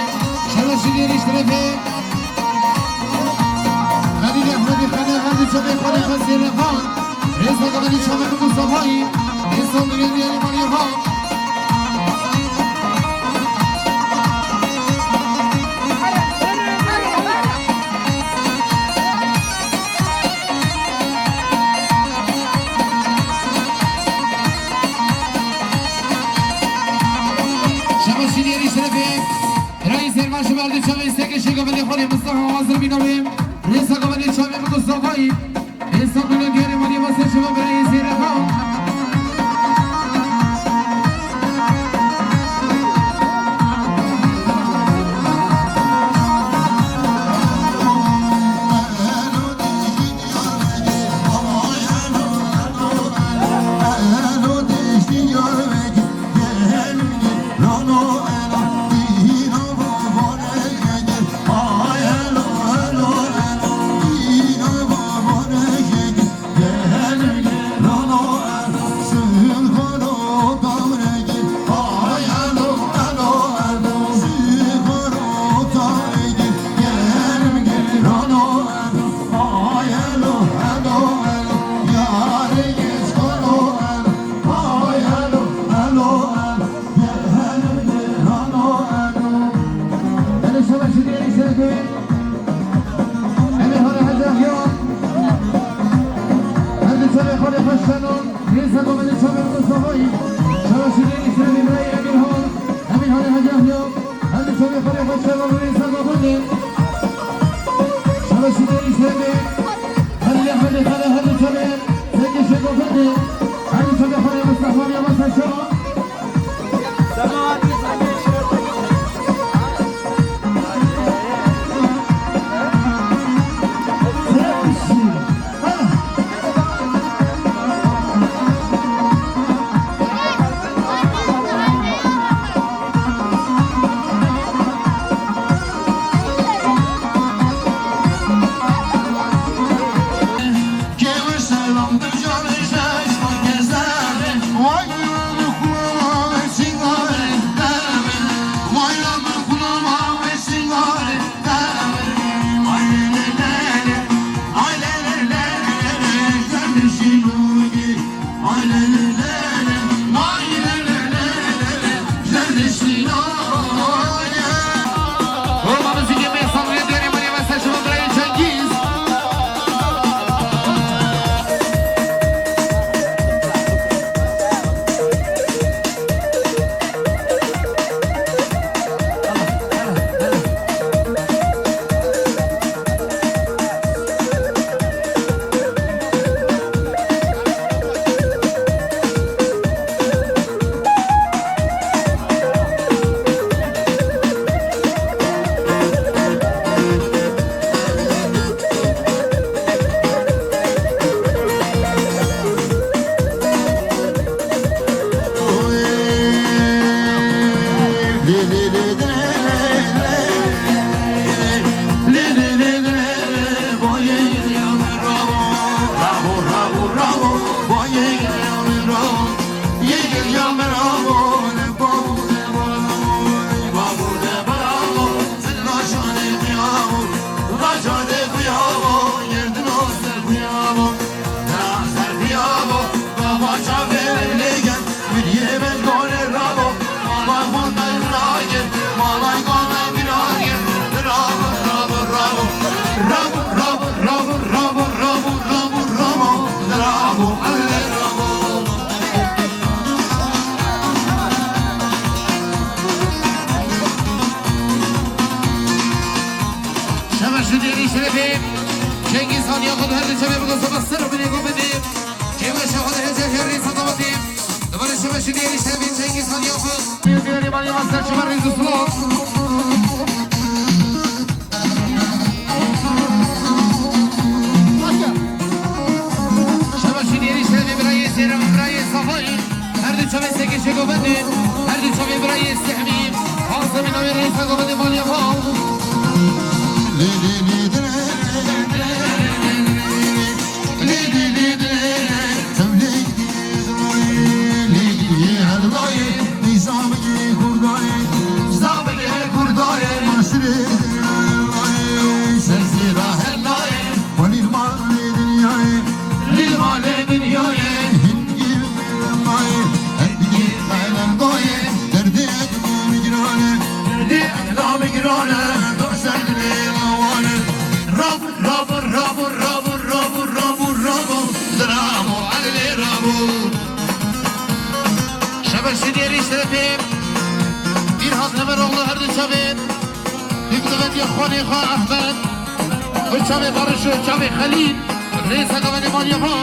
Şeveşî lêrî şerefê. Xelîlê Ehmedî Xele her du çavê xwe lê xwe zêre xan. Rêza gavadê çavê min Mustafayî. Rêza milê lêrî malê xan. Şeveşî lêrî şerefê. Birayê Zêrvan ji ber du çavê stekê şêgavendê xwe lê Mustafa hazir bîna wê. Rêza gavendê çavê min Mustafayî. Rêza gulê gêrê malî vase şeva birayê Zêrvan. Her du çavê xwe lê xweş şeno. Rêza gavendê çavê min Mustafayî. Şeveşî lêrî şerefê birayê Emîrhan. Emîrhanê Hecî Ehya. Her du çavê xwe lê xweş şeno rêza gavendê. Şeveşî lêrî şerefê. Her lê her lê her du çavê. Stekê şêgavendê. Her du çavê xwe lê Mustafayî yavaş aşağı. Şeveşî lêrî şerefê. Çengîz Hanî Axund her du çavê bigose ser û binê govindê. Kêweşa xwe dihêje her rêza davatê. Li vir şeveşî lêrî şerefê Çengîz Hanî Axund. Lêrî malê ser şeva rêz û silav. Şeveşî lêrî şerefê birayê Sêrem, birayê Safayî. Her du çavê stekê şêgovendê, her du çavê birayê Sehmî. Azimî navê rêza govendê malê xwe. Şerefê Mîrhat Temeroğlu her du çavê. Dîk dibe diye xwanê xwe Ehmed. Û çavê Barış û çavê Xelîl. Rêsa gavene maliye xwe.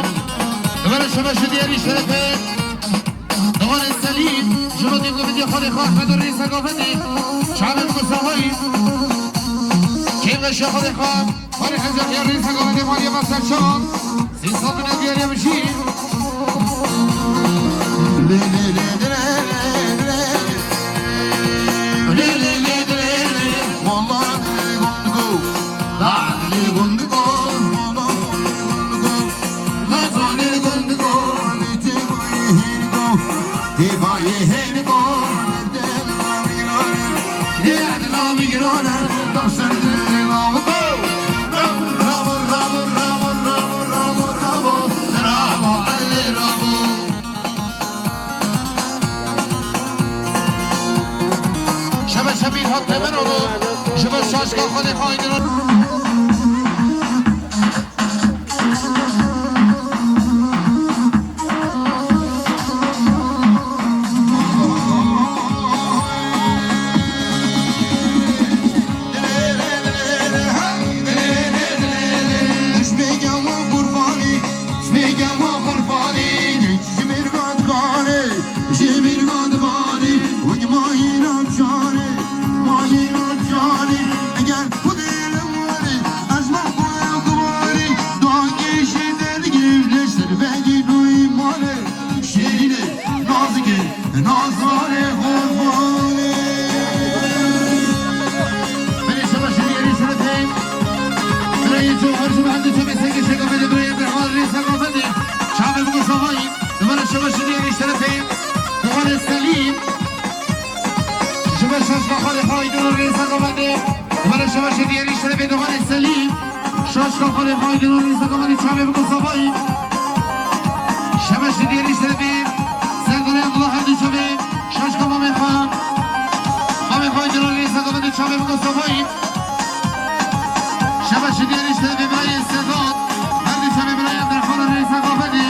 Dibere şebeşê diyarî şerefê. Diwanê Selîm. Ji bo dîk dibe diye xwanê xwe Ehmed û rêsa gavene. Çavê Musafayî. Kêm ve şehodê xwe. Barê hezar ya rêsa gavene maliye xwe serçav. Sî sal bine diyarî bijî. Şebeşe Mîrhat Temeroğlu, ji bo şaşka xwe lê xwe Aydin. Şêrînê, nazikê, nazarê xurbanê. Berê şebeşê diyarî şerefê. Birayê Cewher ji bo hevdî çavê sengê şêka bede, birayê Berhan rêsa gavende. Çavê biko savayî. Dibere şebeşê diyarî şerefê. Dibere Selîm. Ji bo şaşka xalê xwe Aydin û rêsa gavende. Dibere şebeşê diyarî şerefê dibere Selîm. Şaşka xalê xwe Aydin û rêsa gavende çavê biko savayî. Şebeşê diyarî şerefê. Serdorê Abdullah her du çavê. Şaşka mamê xwe. Mamê xwe Aydin û rêsa gavende çavê biko savayî. Şebeşê diyarî şerefê birayê Sedat. Her du çavê birayê Abdurrahman rêsa gavende.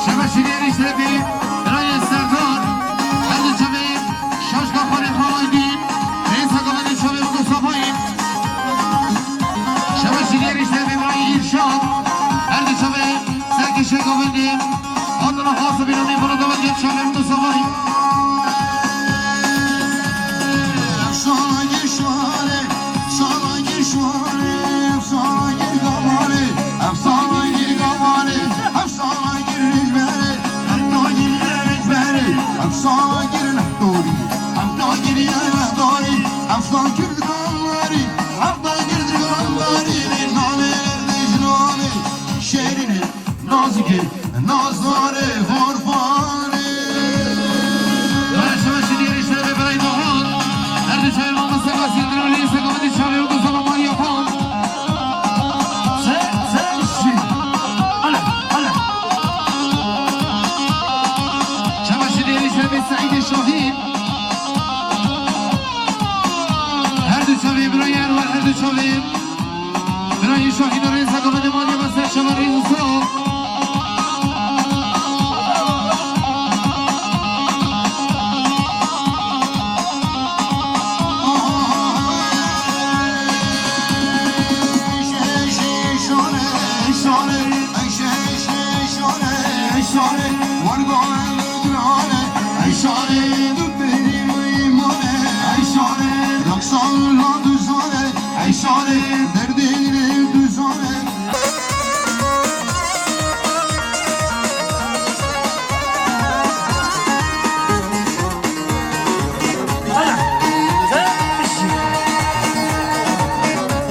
Şebeşê diyarî şerefê birayê Serdar. Her du çavê şaşka xwarê xwe Aydin. Rêsa gavende çavê biko savayî. Şebeşê diyarî şerefê birayê Îrşad. Her du çavê serkê şêka gavende. Adına xas bîne mî bana davet yet şerefê biko savayî. Efsana gir şare, efsana gir şare, efsana gir gavare, efsana gir gavare, efsana gir rejbere, efsana gir rejbere, efsana gir nehtori, efsana gir nehtori, efsana gir gavare, efsana gir gavare, nane lerde jinane, şerine. Nazikê, nazarê xorbanê. Dara şebeşê diyarî şerefê birayê Dohan. Her du çavê Mamoste Qasî Yildirim, rêsa gavende çavê weke sava Mariya Xan. Se, se, şî. Ala, ala. Şebeşê diyarî şerefê Seîdê Şahîn. Her du çavê birayê Enwer, her du çavê. Birayê Şahîn û rêsa gavende maliye ve ser şeva rêz û sax. Ey şarê, derdê dilê tu zane.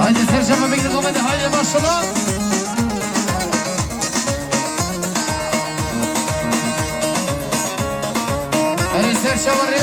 Haydi ser şefe bekle komedi, haydi başla. Erê ser şefe rê.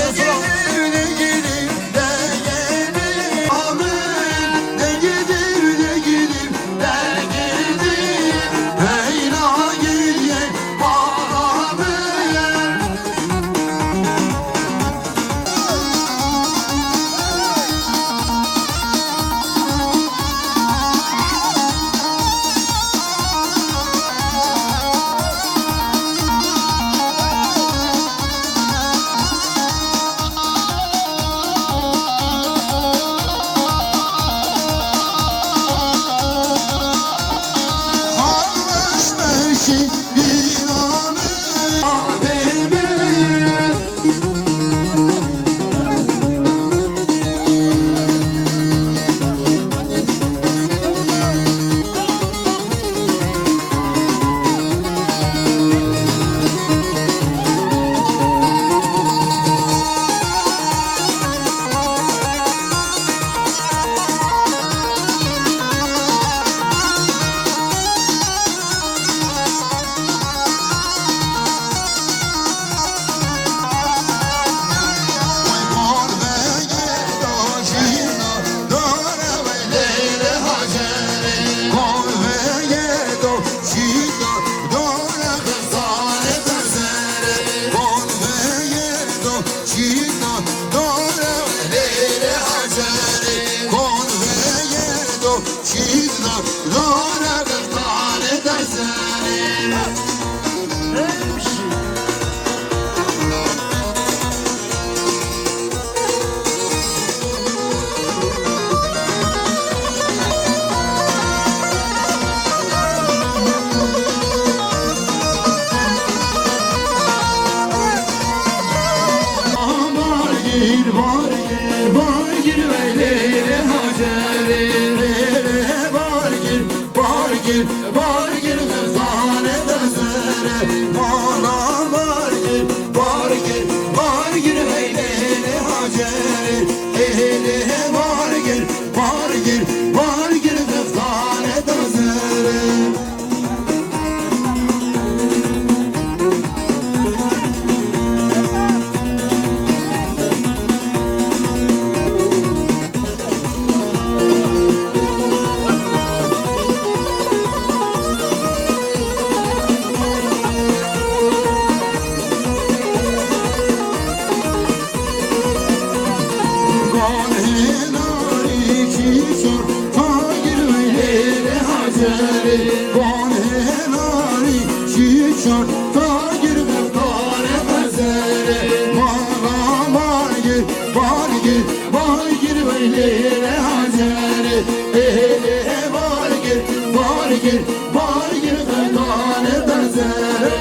Şan, tagir, tare, hazere, mara, margir, bargir, bargir, veylere, hazere, ehe, ehe, bargir, bargir, bargir, tare, hazere.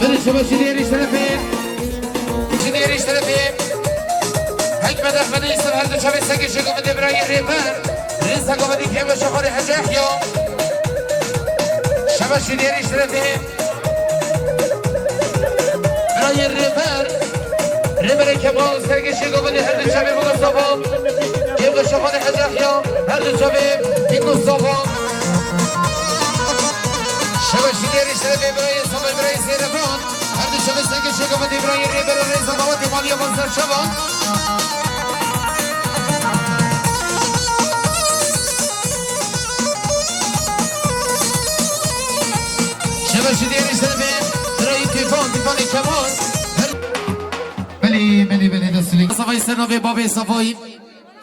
Beni şaba şideri şerefi. Şideri şerefi. Hikmet Ahmet İslam her du çavê seke şeko bide birayê rêber. Rêza govendî kêm ve şaxarê Hece Yahya. Şaba şideri şerefi. Birayê rêber. Rêberê Kemal sergê şeko bide her du çavê Mustafa. Kêm ve şaxarê Hece Yahya. Her du çavê Mustafa. Şaba şideri şerefi birayê Safa birayê Seyrevan. Her du çavê seke şeko bide birayê rêber rêza davetê maliya van ser şaba. Şebeşi diğer işleri ve Tırayı Tefan, Tefan Kemal. Her- Belê, belê, belê, destulî. Safayê ser navê babê Safayê.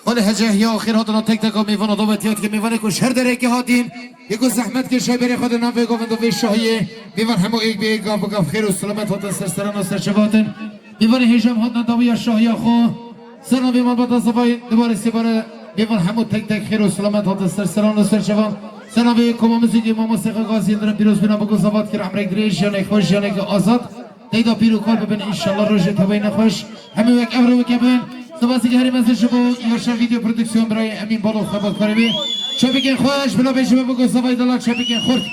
Xwedê Hece Yahya xêr hatina tek teka mêvana davetiyat ke mêvanê ku ji her derekê hatîn. Yê ku zehmet kir şeberê xwe di navê govendo vê şahiyê. Mêvan hemû êk bi êk gav bi gav xêr û silamet hatin ser seran û ser çevatin. Mêvanê hêja em hatina dawiya şahiya xwe. Ser navê malbata Safayê, dubare sêbare, mêvan hemû tek tek xêr û silamet hatin ser seran û ser çevan. Ser navê koma muzîkê mamostê xwe Gazî Yildirim pîrozbîna bû ku zavat kir, emrek dirêj, jiyanek xweş, jiyanekî azad. Teyda pîr û kal bibin, înşallah rojê teweyne xweş. Hemû wek ev re weke bin. Spasî herî mezin ji bo Yaşar Video Prodüksiyon birayê Emîn Balo xebatkarê wê. Çepikên xweş, bila bêjime bû ku Safayê dela çepikên xurt.